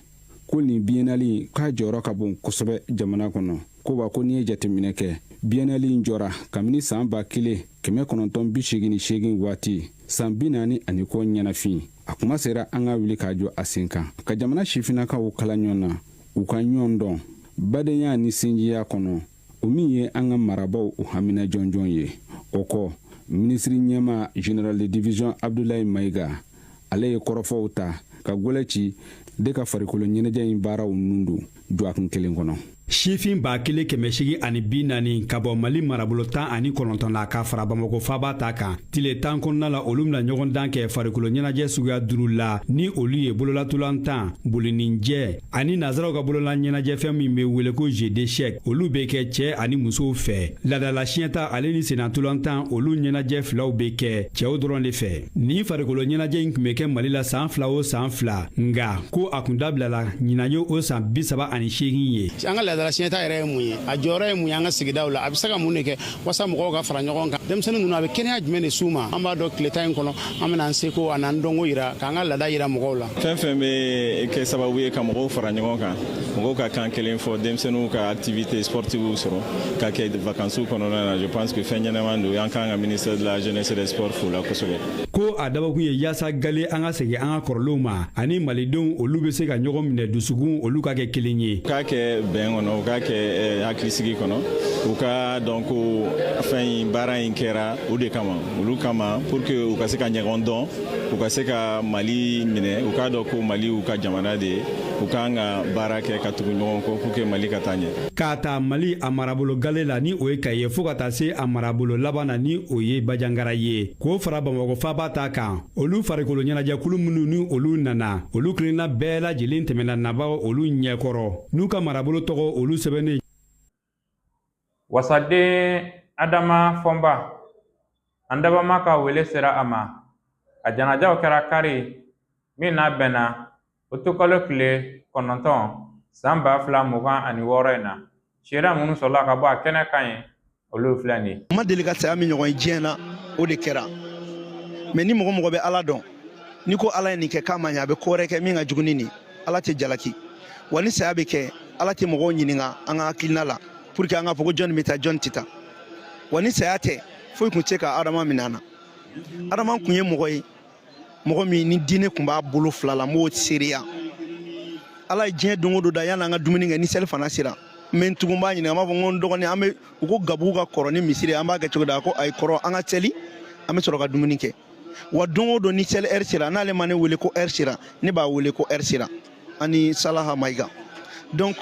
ko nin biennale k'a jɔyɔrɔ ka bon kosɛbɛ jamana kɔnɔ, ko wa ko n'i ye jateminɛ kɛ, biennale in jɔra kabini san 1988 waati, san 40 ani kɔ ɲɛnafin. A kuma sera an ka wuli k'a jɔ a sen kan ka jamana sifinnakaw kala ɲɔgɔn na, u ka ɲɔgɔn dɔn badenya ni sinjiya kɔnɔ, o min ye an ka marabaw u hamina jɔnjɔn ye. O kɔ, minisiri ɲɛma, général de division Abdoulaye Mayiga, ale ye kɔrɔfɔw ta ka gwɛlɛ ci de ka farikolo ɲɛnajɛ in baaraw nun don dɔgɔkun kelen kɔnɔ. Sifin 1840 ka bɔ Mali marabolo 19 la, ka fara Bamako faba ta kan, tile 10 kɔnɔna la, olu bɛna ɲɔgɔn dan kɛ farikolo ɲɛnajɛ suguya duuru la, ni olu ye bololatolantan, bolininjɛ ani nazaraw ka bolola ɲɛnajɛfɛn min bɛ wele ko jeu d'échec, olu bɛ kɛ cɛ ani musow fɛ, ladala siɲɛta ale ni sennatolantan, olu ɲɛnajɛ filaw bɛ kɛ cɛw dɔrɔn de fɛ. Nin farikolo ɲɛnajɛ in tun bɛ kɛ Mali la san 2 o san 2, nka ko a kun dabilala. Ɲinan ye o san 38 ye. An ka laadala siɲɛta yɛrɛ ye mun ye? A jɔyɔrɔ ye mun ye an ka sigidaw la? A bɛ se ka mun de kɛ walasa mɔgɔw ka fara ɲɔgɔn kan? Denmisɛnnin ninnu, a bɛ kɛnɛya jumɛn de s'u ma? An b'a dɔn, tile 10 in kɔnɔ, an bɛna an seko a n'an dɔnko yira, k'an ka laada yira mɔgɔw la. Fɛn fɛn bɛ kɛ sababu ye ka mɔgɔw fara ɲɔgɔn kan, mɔgɔw ka kan kelen fɔ, denmisɛnninw ka activité sportive sɔrɔ ka kɛ vacances kɔnɔna na, je pense que fɛn ɲɛnama don. An kan ka ministère de la Jeunesse et des Sports fo la kosɛbɛ. Ko a dabɔkun ye yaasa gale an ka segin an ka kɔrɔlenw ma, ani malidenw olu bɛ se ka ɲɔgɔn minɛ, dusukun olu ka kɛ kelen ye. U k'a kɛ bɛn kɔnɔ, u k'a kɛ hakilisigi kɔnɔ, u ka dɔn ko fɛn in, baara in kɛra o de kama, olu kama, pour que u ka se ka ɲɔgɔn dɔn, u ka se ka Mali minɛ, u k'a dɔn ko Mali y'u ka jamana de ye, u k'an ka baara kɛ ka tugu ɲɔgɔn kɔ pour que Mali ka taa ɲɛ. K'a ta Mali a marabolo gale la, ni o ye Kayi ye, fɔɔ ka taa se a marabolo laban na, ni o ye Bajangara ye, k'o fara Bamakɔ faba ta kan, olu farikolo ɲɛnajɛkulu minnu ni olu nana, olu kelenna bɛɛ lajɛlen tɛmɛna nabaw olu ɲɛkɔrɔ n'u ka marabolo tɔgɔ olu sɛbɛnnen. Wasaden Adama Fɔnba, an dabama ka wele sera a ma. A janajaw kɛra kari min n'a bɛnna utukalo tile 9 san 2026 in na. Seereya minnu sɔrɔla ka bɔ a kɛnɛ kan ye, olu filɛ nin ye. N ma deli ka saya min ɲɔgɔn ye diɲɛ na, o de kɛra. Mɛ ni mɔgɔ mɔgɔ bɛ Ala dɔn, n'i ko Ala ye nin kɛ k'a ma ɲɛ, a bɛ ko wɛrɛ kɛ min ka jugu ni nin. Ala tɛ jalaki wa. Ni saya bɛ kɛ, Ala tɛ mɔgɔw ɲininka an ka hakilina la pour que an ka fɔ ko jɔnni bɛ taa, jɔnni tɛ taa. Wa ni saya tɛ, foyi tun tɛ se ka Adama minɛ an na. Adama tun ye mɔgɔ ye, mɔgɔ min ni diinɛ tun b'a bolo fila la. N b'o seereya. Ala ye diɲɛ don o don da, yanni an ka dumuni kɛ, ni seli fana sera, n bɛ n tugun, n b'a ɲininka, n b'a fɔ n ko n dɔgɔnin, an bɛ u ko gabugu ka kɔrɔ ni misiri ye, an b'a kɛ cogo di? A ko ayi kɔrɔ, an ka seli, an bɛ sɔrɔ ka dumuni kɛ. Wa don o don ni seli heure sera, n'ale ma ne wele ko heure sera, ne b'a wele ko heure sera, ani Salaha Mayiga. Donc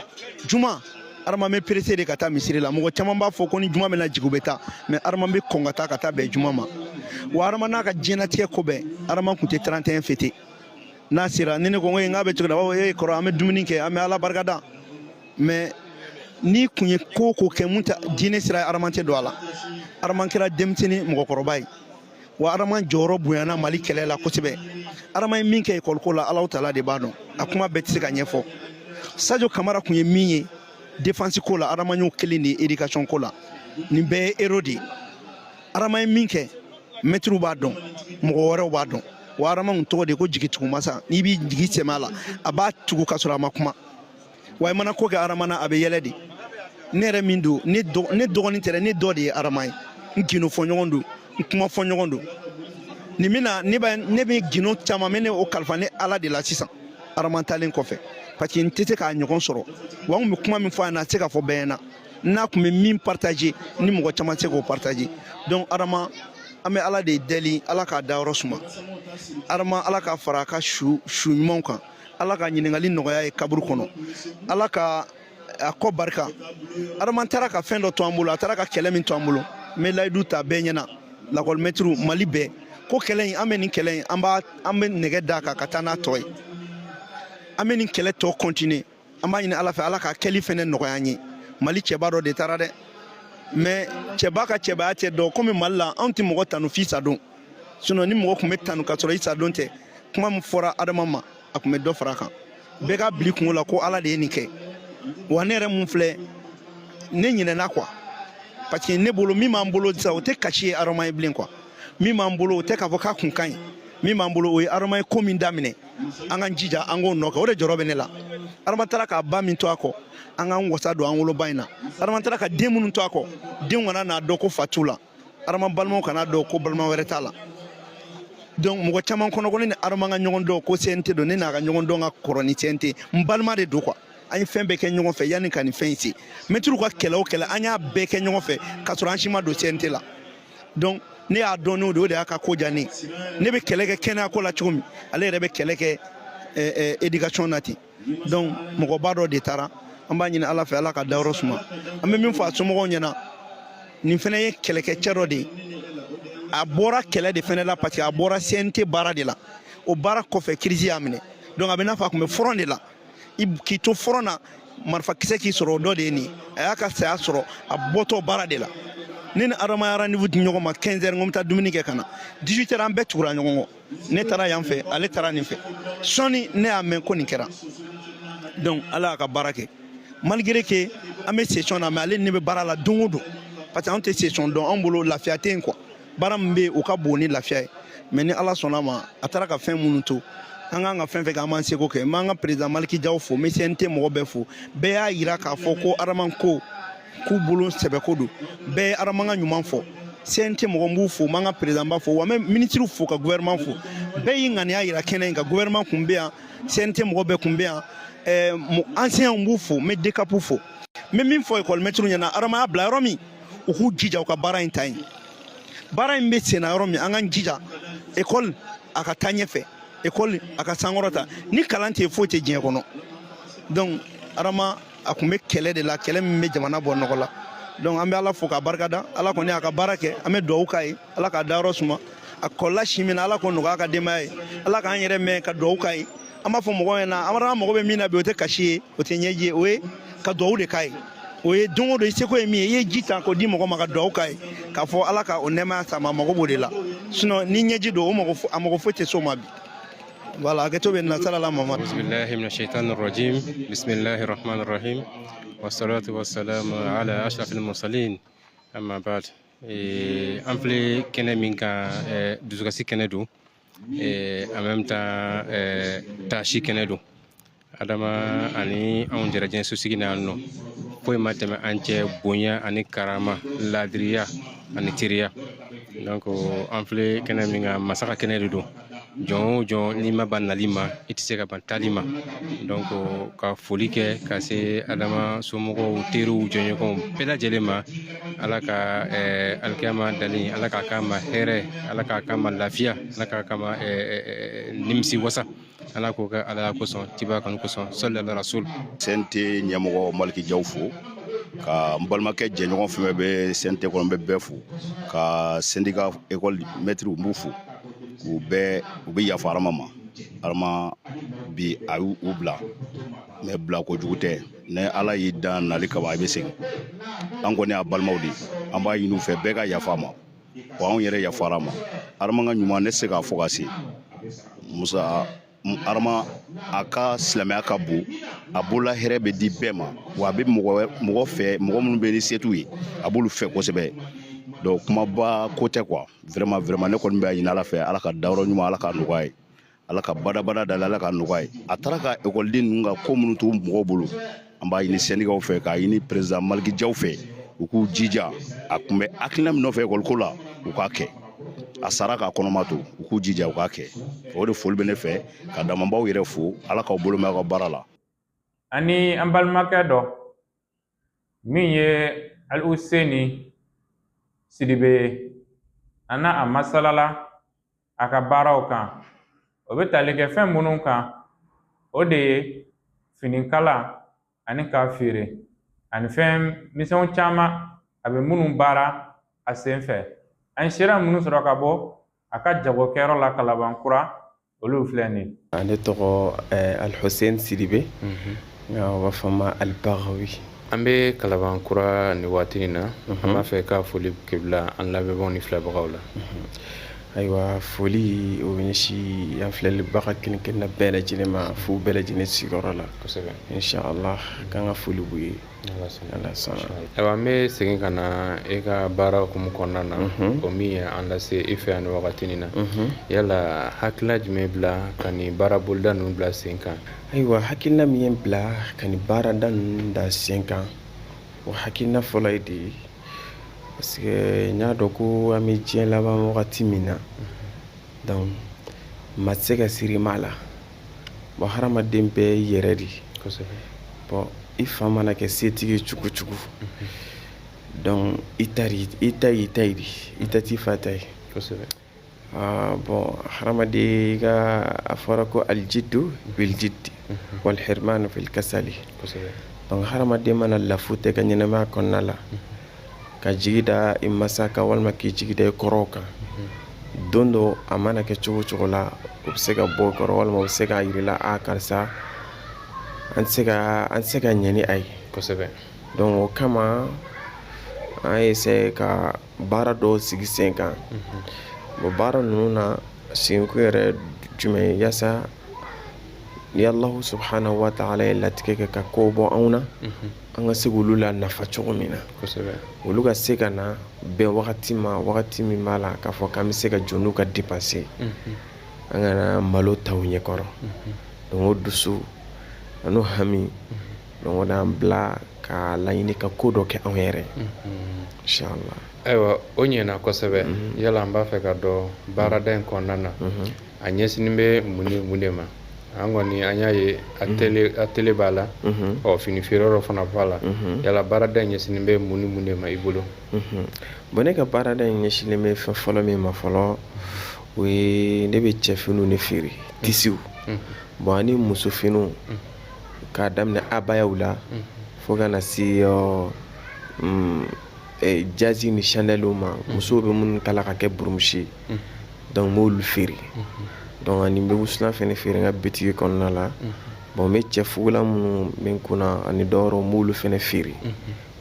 juma Adama bɛ pressé de ka taa misiri la. Mɔgɔ caman b'a fɔ ko ni juma bɛna jigin, u bɛ taa, mais Adama bɛ kɔn ka taa bɛn juma ma. Wa Adama n'a ka diɲɛlatigɛ ko bɛɛ, Adama tun tɛ 31 fêter. N'a sera, ni ne ko n k'a bɛ cogo di, a b'a fɔ: e kɔrɔ, an bɛ dumuni kɛ, an bɛ Ala barikada. Mais n'i kun ye ko o ko kɛ mun tɛ diinɛ sira ye, Adama tɛ don a la. Adama kɛra denmisɛnnin mɔgɔkɔrɔba ye wa Adama jɔyɔrɔ bonyana Mali kɛlɛ la kosɛbɛ. Adama ye min kɛ ekɔliko la, Alahu Taala de b'a dɔn, a kuma bɛɛ tɛ se ka ɲɛfɔ. Sadio Kamara kun ye min ye défense ko la, Adama y'o kelen de ye éducation ko la. Nin bɛɛ ye héros de ye. Adama ye min kɛ, mɛtiriw b'a dɔn, mɔgɔ wɛrɛw b'a dɔn. Wa Adama kun tɔgɔ de ko jigitugumasa. N'i b'i jigi sɛmɛ a la, a b'a tugu ka sɔrɔ a ma kuma. Wa i mana ko kɛ Adama na, a bɛ yɛlɛ de. Ne yɛrɛ min don, ne dɔgɔnin tɛ dɛ, ne dɔ de ye Adama ye. N gindo fɔ ɲɔgɔn don, n kuma fɔ ɲɔgɔn don. Nin bɛna ne bɛ ne bɛ gindo caman bɛ ne o kalifa ne Ala de la sisan, Adama talen kɔfɛ, parce que n tɛ se k'a ɲɔgɔn sɔrɔ. Wa n kun bɛ kuma min fɔ a ɲɛna, a tɛ se ka fɔ bɛɛ ɲɛna. N'a kun bɛ min partager ni mɔgɔ caman tɛ se k'o partager. Donc Adama, an bɛ Ala de deli, Ala k'a dayɔrɔ suma. Adama, Ala ka fara a ka su su ɲumanw kan. Ala ka ɲininkali nɔgɔya ye kaburu kɔnɔ. Ala ka a kɔ barika. Adama taara ka fɛn dɔ to an bolo, a taara ka kɛlɛ min to an bolo. N bɛ layidu ta bɛɛ ɲɛna, lakɔlimɛtiriw Mali bɛɛ, ko kɛlɛ in, an bɛ nin kɛlɛ in, an b'a an bɛ nɛgɛ d'a kan ka taa n'a tɔ ye. An bɛ nin kɛlɛ tɔ continuer. An b'a ɲini Ala fɛ, Ala ka kɛli fɛnɛ nɔgɔya an ye. Mali cɛba dɔ de taara dɛ, mais cɛba ka cɛbaya tɛ dɔn komi Mali la, anw tɛ mɔgɔ tanu f'i sadon. Sinon ni mɔgɔ tun bɛ tanu ka sɔrɔ i sadon tɛ, kuma min fɔra Adama ma, a tun bɛ dɔ fara a kan. Bɛɛ ka bila i kungo la ko Ala de ye nin kɛ. Wa ne yɛrɛ mun filɛ, ne ɲinɛna quoi, parce que ne bolo, min b'an bolo sisan, o tɛ kasi ye Adama ye bilen quoi. Min b'an bolo, o tɛ k'a fɔ k'a kun ka ɲi. Min b'an bolo, o ye Adama ye ko min daminɛ, an k'an jija an k'o nɔ kɛ. O de jɔrɔ bɛ ne la. Adama taara k'a ba min to a kɔ, an k'an wasa don an woloba in na. Adama taara ka den minnu to a kɔ, denw kana n'a dɔn ko fa t'u la. Adama balimaw kana dɔn ko balima wɛrɛ t'a la. Donc mɔgɔ caman kɔnɔ ko ne ni Adama ka ɲɔgɔn dɔn ko CNT don. Ne n'a ka ɲɔgɔn dɔn ka kɔrɔ ni CNT, n balima de don quoi. An ye fɛn bɛɛ kɛ ɲɔgɔn fɛ yanni ka nin fɛn in se. Mɛtiriw ka kɛlɛ o kɛlɛ, an y'a bɛɛ kɛ ɲɔgɔn fɛ k'a sɔrɔ an si ma don CNT la. Donc ne y'a dɔn n'o de, o de y'a ka ko diya ne ye. Ne bɛ kɛlɛ kɛ kɛnɛya ko la cogo min, ale yɛrɛ bɛ kɛlɛ kɛ éducation na ten. Donc mɔgɔba dɔ de taara. An b'a ɲini Ala fɛ, Ala ka dayɔrɔ suma. An bɛ min fɔ a somɔgɔw ɲɛna, nin fɛnɛ ye kɛlɛkɛcɛ dɔ de ye. A bɔra kɛlɛ de fɛnɛ la, parce que a bɔra CNT baara de la. O baara kɔfɛ, crise y'a minɛ. Donc a bɛ n'a fɔ a tun bɛ front de la. K'i to front na, marifakisɛ k'i sɔrɔ, o dɔ de ye nin ye. A y'a ka saya sɔrɔ a bɔtɔ baara de la. Ne ni Adama ye rendez-vous di ɲɔgɔn ma 15 heures, n ko n bɛ taa dumuni kɛ ka na. 18 heures, an bɛɛ tugura ɲɔgɔn kɔ. Ne taara yan fɛ, ale taara nin fɛ. Sɔɔni ne y'a mɛn ko nin kɛra. Donc Ala y'a ka baara kɛ. Malgré que an bɛ session na, mais ale ni ne bɛ baara la don o don, parce que anw tɛ session dɔn. Anw bolo, lafiya tɛ yen quoi. Baara min bɛ yen, o ka bon ni lafiya ye. Mais ni Ala sɔnna a ma, a taara ka fɛn minnu to, an k'an ka fɛn fɛn kɛ, an b'an seko kɛ. N b'an ka président Maliki Jaw fo, n bɛ CNT mɔgɔ bɛɛ fo. Bɛɛ y'a yira k'a fɔ ko Adama ko k'u bolo sɛbɛko don. Bɛɛ ye Adama ka ɲuman fɔ. CNT mɔgɔ, n b'u fo, n b'an ka président ba fo, wa n bɛ ministre fo, ka gouvernement fo. Bɛɛ y'i ŋaniya yira kɛnɛ in kan. Gouvernement kun bɛ yan, CNT mɔgɔ bɛɛ kun bɛ yan, enseignants b'u fo, n bɛ DCAP fo. N bɛ min fɔ école maître ɲɛna, Adama y'a bila yɔrɔ min, u k'u jija u ka baara in ta yen. Baara in bɛ senna yɔrɔ min, an k'an jija école a ka taa ɲɛfɛ, école a ka sankɔrɔta. Ni kalan tɛ yen, foyi tɛ diɲɛ kɔnɔ. Donc Adama, a kun bɛ kɛlɛ de la, kɛlɛ min bɛ jamana bɔ nɔgɔ la. Donc an bɛ Ala fo k'a barikada. Ala kɔni y'a ka baara kɛ. An bɛ dugawu k'a ye, Ala k'a dayɔrɔ suma. A kɔlɔla si min na, Ala k'o nɔgɔya a ka denbaya ye. Ala k'an yɛrɛ mɛn ka dugawu k'a ye. An b'a fɔ mɔgɔw ɲɛna, an mago bɛ min na bi, o tɛ kasi ye, o tɛ ɲɛji ye, o ye ka dugawu de k'a ye. O ye don o don i seko ye min ye, i ye ji ta k'o di mɔgɔ ma ka dugawu k'a ye, k'a fɔ Ala ka o nɛɛmaya sa ma. A mago b'o de la. Sinon ni ɲɛji don, o mago, a mago foyi tɛ s'o ma bi. Voilà, hakɛto bɛ nasara la mama. أعوذ بالله من الشيطان الرجيم، بسم الله الرحمن الرحيم، والصلاة والسلام على أشرف المرسلين، أما بعد. An filɛ kɛnɛ min kan, dusukasi kɛnɛ don, en même temps taasi kɛnɛ don. Adama ani anw jɛra diɲɛ sosigi na yan nɔ, foyi ma tɛmɛ an cɛ bonya ani karama, ladiriya ani teriya. Donc an filɛ kɛnɛ min kan, masa ka kɛnɛ de don. Jɔn o jɔn, n'i ma ban nali ma, i tɛ se ka ban taali ma. Donc ka foli kɛ ka se Adama somɔgɔw, teriw, jɔɲɔgɔnw bɛɛ lajɛlen ma. Ala ka alikiyama dali, Ala k'a k'a ma hɛrɛ, Ala k'a k'a ma lafiya, Ala k'a k'a ma nimisi wasa. Ala k'o kɛ Ala kosɔn, tiba kanu kosɔn, sɔli ala rasul. CNT ɲɛmɔgɔ Maliki Jaw fo. Ka n balimakɛ jɛɲɔgɔn fɛn fɛn bɛ CNT kɔnɔ, n bɛ bɛɛ fo. Ka syndicat école maître, n b'u fo k'u bɛɛ, u bɛ yafa Arama ma. Arama bi a y'u bila, mais bila kojugu tɛ. Ni Ala y'i dan nali kama, i bɛ segin. An kɔni y'a balimaw de ye, an b'a ɲini u fɛ bɛɛ ka yafa a ma. Wa anw yɛrɛ yafara a ma. Arama ka ɲuman, ne tɛ se k'a fɔ ka se Musa. Arama a ka silamɛya ka bon, a bolola hɛrɛ bɛ di bɛɛ ma, wa a bɛ mɔgɔ mɔgɔ fɛ, mɔgɔ minnu bɛ ni se t'u ye, a b'olu fɛ kosɛbɛ. Donc kumaba ko tɛ quoi. Vraiment, vraiment, ne kɔni bɛ ɲini Ala fɛ, Ala ka dayɔrɔ ɲuman, Ala ka nɔgɔya ye, Ala ka badabada dala, Ala ka nɔgɔya ye. A taara ka ekɔliden ninnu ka ko minnu to mɔgɔw bolo, an b'a ɲini syndicatw fɛ, k'a ɲini président Maliki Jaw fɛ, u k'u jija. A tun bɛ hakilina min nɔfɛ ekɔliko la, u k'a kɛ. A sara k'a kɔnɔma to, u k'u jija u k'a kɛ. O de foli bɛ ne fɛ ka damabaw yɛrɛ fo. Ala k'aw bolo mɛn aw ka baara la. Ani an balimakɛ dɔ min ye Alihuseni Sidibe ye, an n'a a masalala a ka baaraw kan. O bɛ tali kɛ fɛn minnu kan, o de ye finikala ani k'a feere ani fɛn misɛnw caman a bɛ minnu baara a sen fɛ. An sera minnu sɔrɔ ka bɔ a ka jagokɛyɔrɔ la Kalabankura, olu filɛ nin ye. Ne tɔgɔ Alhussein Sidibe, nka u b'a fɔ n ma Albagawi. An bɛ Kalabankura nin waati in na. An b'a fɛ ka foli bila an lamɛnbaaw ni filɛbagaw la. Ayiwa, foli o bɛ ɲɛsin an filɛlibaga kelen kelenna bɛɛ lajɛlen ma, fo bɛɛ lajɛlen sigiyɔrɔ la. Inshallah, k'an ka foli b'u ye. Ala sɔnna. Ayiwa, an bɛ segin ka na e ka baara hukumu kɔnɔna na, o min ye an lase i fɛ yan nin wagati in na. Yala hakilina jumɛn bila ka nin baara boloda ninnu bila sen kan? Ayiwa, hakilina min ye n bila ka nin baarada ninnu da sen kan, o hakilina fɔlɔ ye de ye, parce que n y'a dɔn ko an bɛ diɲɛ laban wagati min na, donc maa tɛ se ka siri maa la. Bon, hadamaden bɛɛ y'i yɛrɛ de ye. Bon, i fa mana kɛ setigi ye cogo cogo, donc i ta i ta y'i ta ye de, i ta t'i fa ta ye. Bon, hadamaden ka a fɔra ko aljiddu biljiddi wal hirmanu fil kasali. Donc hadamaden mana lafu tɛ ka ɲɛnamaya kɔnɔna la, ka jigi da i masa kan walima k'i jigi da i kɔrɔw kan, don dɔ a mana kɛ cogo cogo la, o bɛ se ka bɔ o kɔrɔ walima o bɛ se k'a yir'i la, a karisa, an tɛ se ka ɲɛ ni a ye. Donc o kama an essayer ka baara dɔw sigi sen kan. Bon, baara ninnu na sigikun yɛrɛ jumɛn ye? Yaasa ni Alahu subhanahu wa ta'ala ye latigɛ kɛ ka ko bɔ anw na, an ka se k'olu la nafa cogo min na, olu ka se ka na bɛn wagati ma, wagati min b'a la k'a fɔ k'an bɛ se ka jɔ n'u ka dépense, an kana malo ta u ɲɛkɔrɔ. Donc o dusu an'o hami, donc o d'an bila ka laɲini ka ko dɔ kɛ anw yɛrɛ, inshallah. Ayiwa, o ɲɛna kosɛbɛ. Yala an b'a fɛ ka dɔn baarada in kɔnɔna na, a ɲɛsinnen bɛ mun ni mun de ma? An kɔni an y'a ye atelier b'a la, ɔ fini feere yɔrɔ fana b'a la. Yala baarada in ɲɛsinnen bɛ mun ni mun de ma i bolo? Bon, ne ka baarada in ɲɛsinnen bɛ fɛn fɔlɔ min ma fɔlɔ, o ye ne bɛ cɛfiniw de feere, tisiw, bon, ani musofiniw, k'a daminɛ abayaw la fo ka na se jazi ni chandeliw ma, musow bɛ minnu kala ka kɛ burumusi ye. Donc n b'olu feere. Donc ani n bɛ wusulan fɛnɛ feere n ka bitigi kɔnɔna la. Bon, n bɛ cɛfugula minnu bɛ n kunna ani dɔwɛrɛw, n b'olu fɛnɛ feere.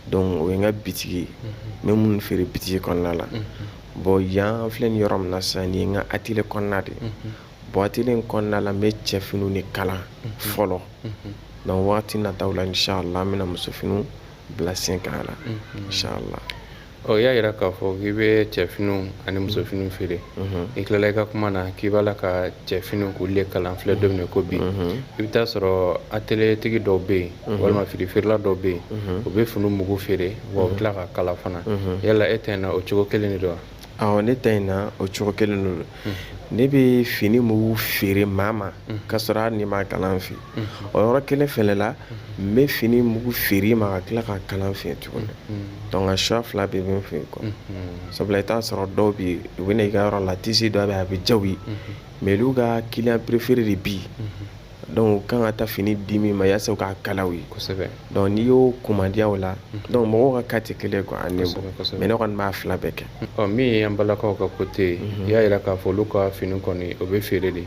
Donc o ye n ka bitigi ye, n bɛ minnu feere bitigi kɔnɔna la. Bon, yan an filɛ nin yɔrɔ min na sisan, nin ye n ka atelier kɔnɔna de ye. Bon, atelier in kɔnɔna la, n bɛ cɛfiniw de kalan fɔlɔ. Donc wagati nataw la, inshallah, an bɛna musofiniw bila sen kan a la, inshallah. Ɔ, i y'a yira k'a fɔ k'i bɛ cɛfiniw ani musofiniw feere. I tilala i ka kuma na k'i b'a la ka cɛfiniw k'olu de kalan. Filɛ don min ko bi, i bɛ taa sɔrɔ atelier tigi dɔw bɛ yen walima fini feerela dɔw bɛ yen, u bɛ fini mugu feere wa u bɛ tila ka kala fana. Yala e ta in na, o cogo kelen de don wa? Awɔ, ne ta in na, o cogo kelen de don. Ne bɛ fini mugu feere maa ma k'a sɔrɔ hali n'i m'a kalan fɛ, o yɔrɔ kelen fɛnɛ la, n bɛ fini mugu feere i ma ka tila k'a kalan fɛ tuguni. Donc a choix fila bɛɛ bɛ n fɛ yen quoi. Sabula i t'a sɔrɔ dɔw bɛ yen, u bɛ na i ka yɔrɔ la, tissu dɔ bɛ yen, a bɛ diya u ye, mais olu ka client préféré de bi yen. Donc u kan ka taa fini di min ma yaasa u k'a kala u ye. Kosɛbɛ. Donc n'i y'o kumandiya o la, donc mɔgɔw ka cas tɛ kelen ye quoi, a niveau. Mais ne kɔni b'a fila bɛɛ kɛ. Ɔ, min ye an balakaw ka côté ye, i y'a yira k'a fɔ olu ka fini kɔni, o bɛ feere de.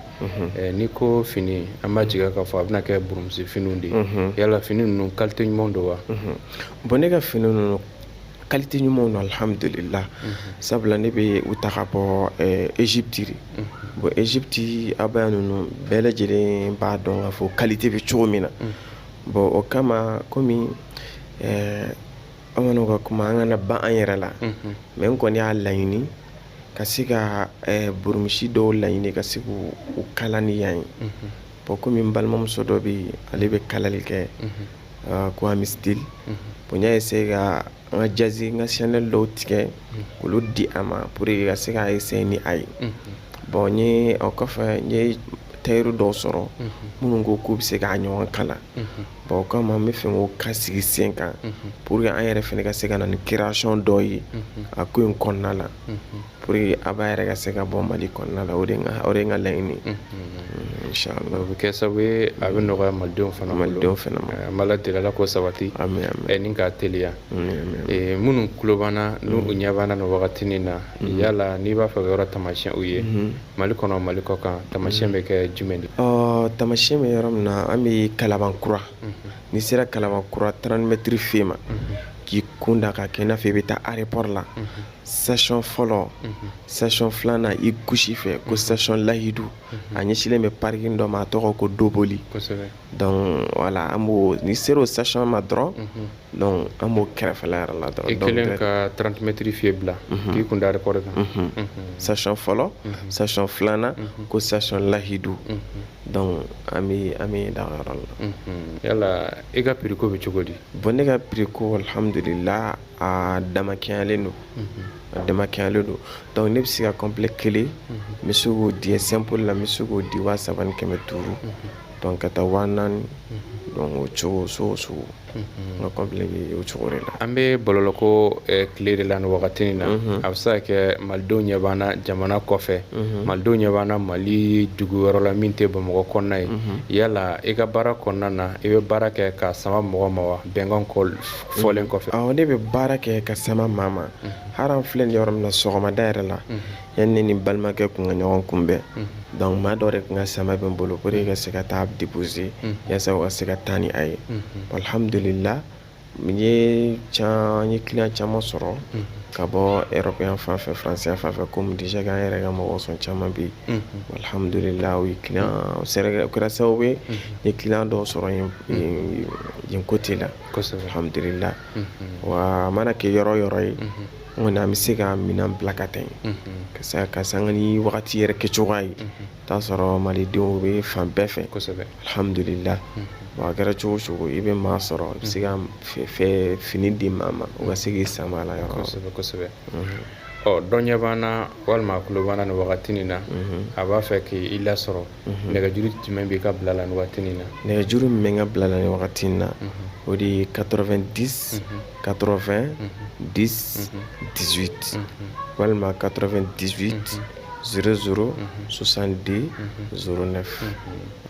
N'i ko fini, an b'a jigiya k'a fɔ a bɛna kɛ burumusi finiw de ye. Yala fini ninnu qualité ɲumanw don wa? Bon, ne ka fini ninnu qualité ɲumanw don, alhamdulillah, sabula ne bɛ u ta ka bɔ Égypte de. Bon, Égypte abaya ninnu, bɛɛ lajɛlen b'a dɔn k'a fɔ qualité bɛ cogo min na. Bon, o kama, komi bamananw ka kuma, an kana ban an yɛrɛ la, mais n kɔni y'a laɲini ka se ka burumusi dɔw laɲini ka se k'u kala ni yan ye. Bon, komi n balimamuso dɔ bɛ yen, ale bɛ kalali kɛ ko Ami Style. Bon, n y'a essayer ka n ka jersey, n ka Chanel dɔw tigɛ k'olu di a ma pour que ka se k'a essayer ni a ye. Bon, n ye o kɔfɛ, n ye tailleur dɔw sɔrɔ minnu ko k'u bɛ se k'a ɲɔgɔn kala. Bon, o kama n bɛ fɛ k'o ka sigi sen kan pour que an yɛrɛ fana ka se ka na ni création dɔ ye a ko in kɔnɔna la, pour que abaya yɛrɛ ka se ka bɔ Mali kɔnɔna la. O de ye n ka laɲini, inchallah. O bɛ kɛ sababu ye, a bɛ nɔgɔya malidenw fana bolo. Malidenw fana ma. An b'Ala deli, Ala k'o sabati ni k'a teliya. Minnu tulo b'an na, n'u ɲɛ b'an na nin wagatinin na, yala n'i b'a fɛ ka yɔrɔ taamasiyɛn u ye Mali kɔnɔ, Mali kɔ kan, taamasiyɛn bɛ kɛ jumɛn de? Ɔ, taamasiyɛn bɛ yɔrɔ min na, an bɛ Kalabankura. N'i sera Kalabankura 30 mètres fɛ ma, k'i kun da ka kɛ i n'a fɔ i bɛ taa aéroport la, station fɔlɔ, station filanan, i gauche fɛ, ko station Lahidu, a ɲɛsinlen bɛ parking dɔ ma, a tɔgɔ ko Doboli. Donc voilà, an b'o, n'i sera o station ma dɔrɔn, donc an b'o kɛrɛfɛla yɛrɛ la dɔrɔn. I kɛlen ka 30 mètres fiyɛ bila k'i kun da aéroport kan. Station fɔlɔ, station filanan, ko station Lahidu. Donc an bɛ dagayɔrɔ la. Yala i ka prix ko bɛ cogo di? Bon, ne ka prix ko, alhamdulillah, a damakɛɲalen don, a damakɛɲalen don. Donc ne bɛ se ka complet kelen, n bɛ se k'o di simple la, n bɛ se k'o di 3500, donc ka taa 4000. Donc o cogo so o sugu, n ka complet bɛ o cogo de la. An bɛ bɔlɔlɔko tile de la nin wagati in na. A bɛ se ka kɛ malidenw ɲɛ b'an na jamana kɔfɛ, malidenw ɲɛ b'an na Mali dugu wɛrɛ la min tɛ Bamakɔ kɔnɔna ye. Yala i ka baara kɔnɔna na, i bɛ baara kɛ ka sama mɔgɔ ma wa, bɛnkan fɔlen kɔfɛ? Awɔ, ne bɛ baara kɛ ka sama maa ma. Hali an filɛ nin yɔrɔ min na, sɔgɔmada yɛrɛ la, yanni ne ni balimakɛ kun ka ɲɔgɔn kunbɛn, donc maa dɔ de kun ka sama bɛ n bolo pour que ka se ka taa déposer yaasa u ka se ka taa ni a ye. Alhamdulillah, n ye client caman sɔrɔ ka bɔ européen fan fɛ, français fan fɛ, komi déjà k'an yɛrɛ ka mɔgɔ sɔn caman bɛ yen. Alhamdulillah, o ye client o kɛra sababu ye n ye client dɔw sɔrɔ yen côté la. Alhamdulillah, wa a mana kɛ yɔrɔ o yɔrɔ ye, n kɔni an bɛ se ka minɛn bila ka taa yen ka sanga ni wagati yɛrɛ kɛcogoya ye. T'a sɔrɔ malidenw bɛ fan bɛɛ fɛ. Alhamdulillah, bon, a kɛra cogo o cogo, i bɛ maa sɔrɔ, i bɛ se ka fini di maa ma, o ka se k'i sama a la yɔrɔ. Kosɛbɛ. Ɔ, dɔ ɲɛ b'an na walima a tulo b'an na nin wagati in na, a b'a fɛ k'i lasɔrɔ, nɛgɛjuru jumɛn b'i ka bila la nin waati in na? Nɛgɛjuru min bɛ n ka bila la nin wagati in na, o de ye 90 80 10 18 walima 98 00 62 09.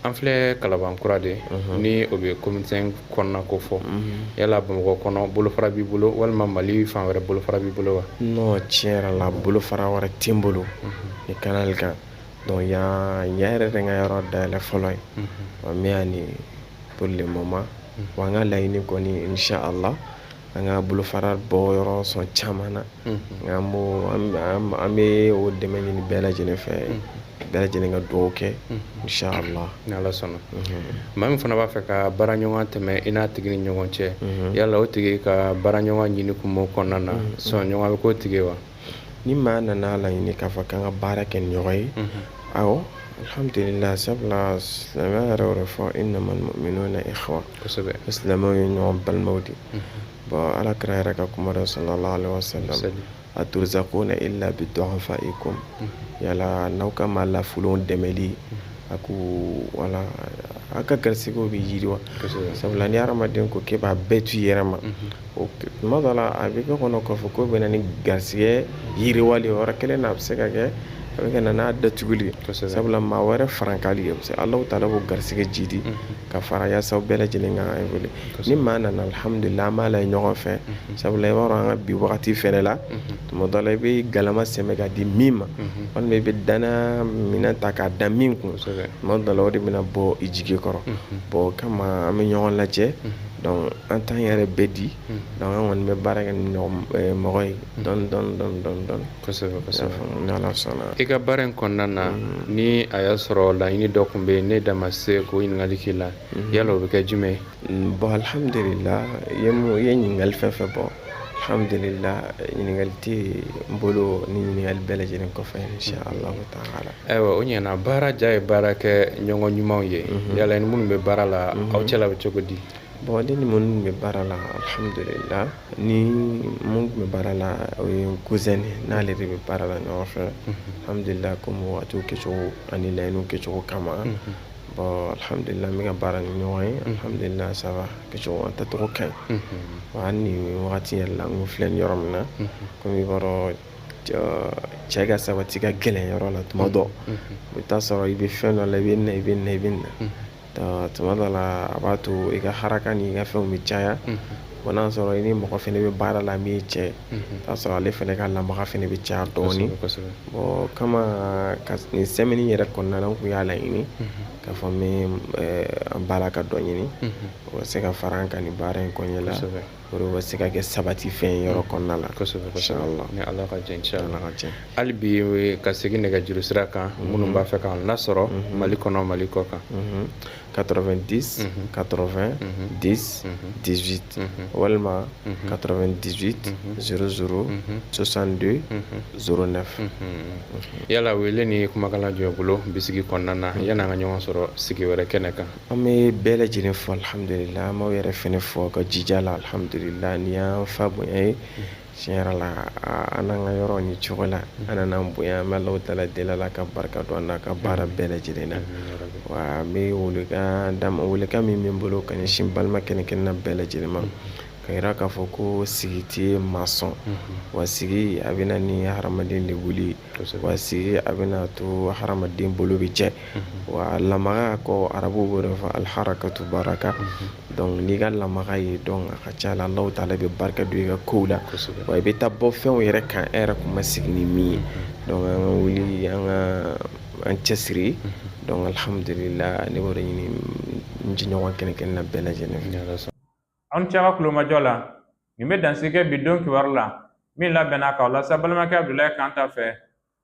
An filɛ Kalabankura de, ni o bɛ commune 5 kɔnɔna ko fɔ. Yala Bamakɔ kɔnɔ bolofara b'i bolo walima Mali fan wɛrɛ bolofara b'i bolo wa? Non, tiɲɛ yɛrɛ la, bolofara wɛrɛ tɛ n bolo ni canal kan. Donc yan yɛrɛ de n ka yɔrɔ dayɛlɛ fɔlɔ ye. Wa n bɛ yan nin pour le moment. Wa n ka laɲini kɔni, inchallah, an ka bolofara bɔ yɔrɔ sɔn caman na. Nka an bɛ o dɛmɛ ɲini bɛɛ lajɛlen fɛ, bɛɛ lajɛlen ka dugawu kɛ, inchallah. Ni Ala sɔnna. Maa min fana b'a fɛ ka baara ɲɔgɔn tɛmɛ i n'a tigi ni ɲɔgɔn cɛ, yala o tigi ka baara ɲɔgɔn ɲini kun b'o kɔnɔna na, sɔn ɲɔgɔn bɛ k'o tigi wa? Ni maa nana laɲini k'a fɔ k'an ka baara kɛ ni ɲɔgɔn ye, awɔ, alhamdulillah, sabula silamɛya yɛrɛ y'o de fɔ, innamal mu'minuna ikhwa. Silamɛw ye ɲɔgɔn balimaw de. Bon, Ala kira yɛrɛ ka kuma dɔ, sallallahu alaihi wasallam, aturzaquna illa bidu'afaikum, yala n'aw ka maa lafulenw dɛmɛli, a ko wala a ka garisigɛw bɛ yiriwa. Sabula ni hadamaden ko k'e b'a bɛɛ to i yɛrɛ ma, o tuma dɔ la a bɛ kɛ kɔnɔ k'a fɔ k'o bɛ na ni garisigɛ yiriwali. O yɔrɔ kelen na, a bɛ se ka kɛ A bɛ ka na n'a datuguli sabula maa wɛrɛ farankali ye, parce que Alahu taala b'o garisɛgɛ jidi ka fara yaasa bɛɛ lajɛlen kan évoluer. Ni maa nana, alhamdulillah, an b'a lajɛ ɲɔgɔn fɛ, sabula i b'a dɔn an ka bi wagati fɛnɛ la, tuma dɔ la i bɛ galama sɛmɛ ka di min ma, walima i bɛ danaya minɛn ta k'a da min kun, tuma dɔ la o de bɛna bɔ i jigi kɔrɔ. Bon, o kama an bɛ ɲɔgɔn lajɛ, donc an t'an yɛrɛ bɛɛ di, donc an kɔni bɛ baara kɛ ni ɲɔgɔn mɔgɔ ye dɔɔni dɔɔni dɔɔni dɔɔni dɔɔni. Kosɛbɛ kosɛbɛ. Ni Ala sɔnna. I ka baara in kɔnɔna na, ni a y'a sɔrɔ laɲini dɔ tun bɛ yen ne da ma se k'o ɲininkali k'i la, yala o bɛ kɛ jumɛn ye? Bon, alhamdulillah, i ye ɲininkali fɛn fɛn bɔ, alhamdulillah, ɲininkali tɛ n bolo ni ɲininkali bɛɛ lajɛlen kɔfɛ, inshallah ta'ala. Ayiwa, o ɲɛna. Baara ja ye baara kɛ ɲɔgɔn ɲumanw ye, yala ni minnu bɛ baara la, aw cɛla bɛ cogo di? Bon, ne ni minnu bɛ baara la, alhamdulillah, ni mun bɛ baara la, o ye n cousin ye, n'ale de bɛ baara la ɲɔgɔn fɛ, alhamdulillah, komi wagatiw kɛcogo ani laɲiniw kɛcogo kama. Bon, alhamdulillah, n bɛ ka baara ni ɲɔgɔn ye, alhamdulillah, ça va, kɛcogo an tacogo ka ɲi. Wa hali ni wagati yɛrɛ la, n ko filɛ nin yɔrɔ min na, komi i b'a dɔn cɛ ka sabati ka gɛlɛn yɔrɔ la tuma dɔ, i bɛ taa sɔrɔ i bɛ fɛn dɔ la, i bɛ na i bɛ na i bɛ na, tuma dɔ la a b'a to i ka haraka ni i ka fɛnw bɛ caya. Bon, n'a sɔrɔ i ni mɔgɔ fɛnɛ bɛ baara la min ye cɛ, t'a sɔrɔ ale fɛnɛ ka lamaga fɛnɛ bɛ caya dɔɔni. Bon, kama ka nin semaine yɛrɛ kɔnɔna na, n kun y'a laɲini k'a fɔ n bɛ an baara ka dɔ ɲini, o ka se ka fara an kan nin baara in kɔɲɛ la, o de bɛ se ka kɛ sabati fɛn yɔrɔ kɔnɔna la. Kosɛbɛ kosɛbɛ. Ni Ala ka jɛ, inshallah. Ala ka jɛ. Hali bi ka segin nɛgɛjuru sira kan, minnu b'a fɛ k'an lasɔrɔ Mali kɔnɔ, Mali kɔ kan. 90 80 10 18 walima 98 00 62 09. Yala wele ni kumakan jɔ bolo bisigi kɔnɔna na, yan'an ka ɲɔgɔn sɔrɔ sigi wɛrɛ kɛnɛ kan? An bɛ bɛɛ lajɛlen fɔ, alhamdulillah, an b'aw yɛrɛ fɛnɛ fɔ ka jija la, alhamdulillah, ni y'an fa bonya ye. Tiɲɛ yɛrɛ la, an n'an ka yɔrɔ ni cogo la, an nana bonya, an bɛ Alahu taala deli Ala ka barika don an n'a ka baara bɛɛ lajɛlen na. Wa n bɛ welekan d'a ma, welekan min bɛ n bolo ka ɲɛsin balima kelen kelenna bɛɛ lajɛlen ma, ka yira k'a fɔ ko sigi tɛ maa sɔn, wa sigi a bɛ na ni hadamaden lebuli, wa sigi a bɛna to hadamaden bolo bɛ jɛ, wa lamaga kɔ, arabuw b'o de fɔ, alharakatu baraka. Donc n'i ka lamaga ye, donc a ka ca la Alahu taala bɛ barika don i ka kow la, wa i bɛ taa bɔ fɛnw yɛrɛ kan e yɛrɛ kun ma sigi ni min ye. Donc an ka wuli, an ka an cɛsiri. Donc alhamdulillah, ne b'o de ɲini n jɛɲɔgɔn kelen kelenna bɛɛ lajɛlen fɛ. Aw ni ce aw ka kulomajɔ la. Nin bɛ dansigi kɛ bi don kibaru la min labɛnna k'aw lase balimakɛ Abudulayi Kanta fɛ,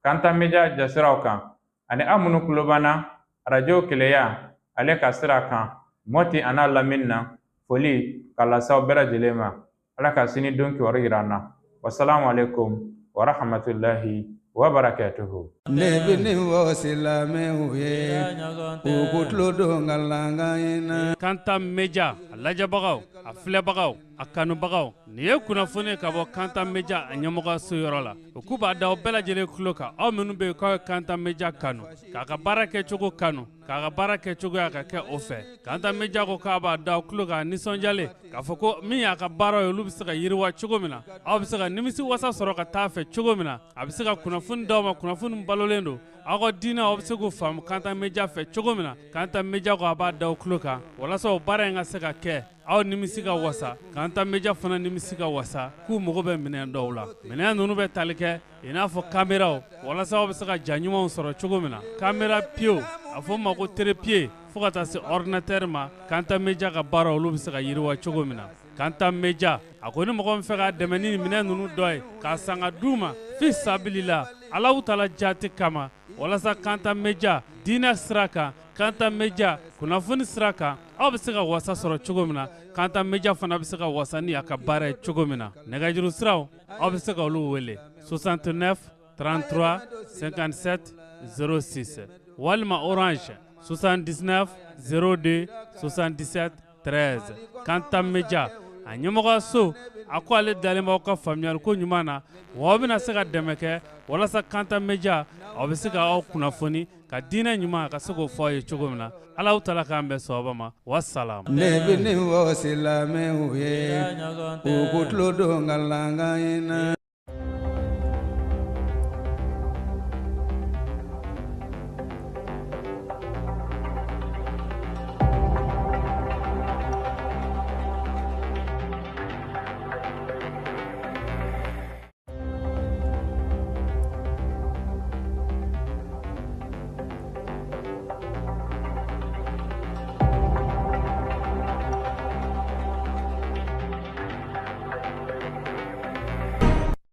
Kanta Media jasiraw kan, ani aw minnu tulo b'an na arajo Keleya ale ka sira kan Mɔti a n'a lamini na. Foli ka lase aw bɛɛ lajɛlen ma. Ala ka sini don kibaru yira an na. Wasalamu alaikum wa rahmatulahi wa barakatuhu. Ne bɛ nin fɔ silamɛw ye, u k'u tulo don kalankan in na. Kanta Media a lajɛbagaw, a filɛbagaw, a kanubagaw, nin ye kunnafoni ka bɔ Kanta Media a ɲɛmɔgɔso yɔrɔ la. U k'u b'a da aw bɛɛ lajɛlen tulo kan, aw minnu bɛ yen k'aw ye Kanta Media kanu, k'a ka baara kɛcogo kanu, k'a ka baara kɛcogoya ka kɛ o fɛ. Kanta Media ko k'a b'a da aw tulo kan nisɔndiyalen k'a fɔ ko min y'a ka baara ye, olu bɛ se ka yiriwa cogo min na, aw bɛ se ka nimisi wasa sɔrɔ ka taa fɛ cogo min na, a bɛ se ka kunnafoni d'aw ma, kunnafoni balolen don aw ka diinɛ, aw bɛ se k'o faamu Kanta Media fɛ cogo min na. Kanta Media ko a b'a da aw tulo kan walasa o baara in ka se ka kɛ, aw nimisi ka wasa, Kanta Media fana nimisi ka wasa. K'u mago bɛ minɛn dɔw la, minɛn ninnu bɛ tali kɛ i n'a fɔ kameraw, walasa aw bɛ se ka ja ɲumanw sɔrɔ cogo min na, caméra pied, a fɔ ma ko trépied, fo ka taa se ordinateur ma. Kanta Media ka baara, olu bɛ se ka yiriwa cogo min na. Kanta Media a ko ni mɔgɔ min fɛ k'a dɛmɛ ni minɛn ninnu dɔ ye k'a san ka d'u ma fi sabilila, Alahu taala jati kama, walasa Kanta Media diinɛ sira kan, Kanta Media kunnafoni sira kan, aw bɛ se ka wasa sɔrɔ cogo min na, Kanta Media fana bɛ se ka wasa ni a ka baara ye cogo min na. Nɛgɛjuru siraw, aw bɛ se ka olu wele 69 33 57 06 walima Orange 79 02 77 13. Kanta Media a ɲɛmɔgɔso a ko ale dalen b'aw ka faamuyali ko ɲuman na, wa aw bɛna se ka dɛmɛ kɛ walasa Kanta Media aw bɛ se ka aw kunnafoni ka diinɛ ɲuman ka se k'o fɔ aw ye cogo min na. Alahu taala k'an bɛn sawaba ma. Wasalaam. Ne bɛ nin fɔ silamɛw ye, u k'u tulo don kalankan in na.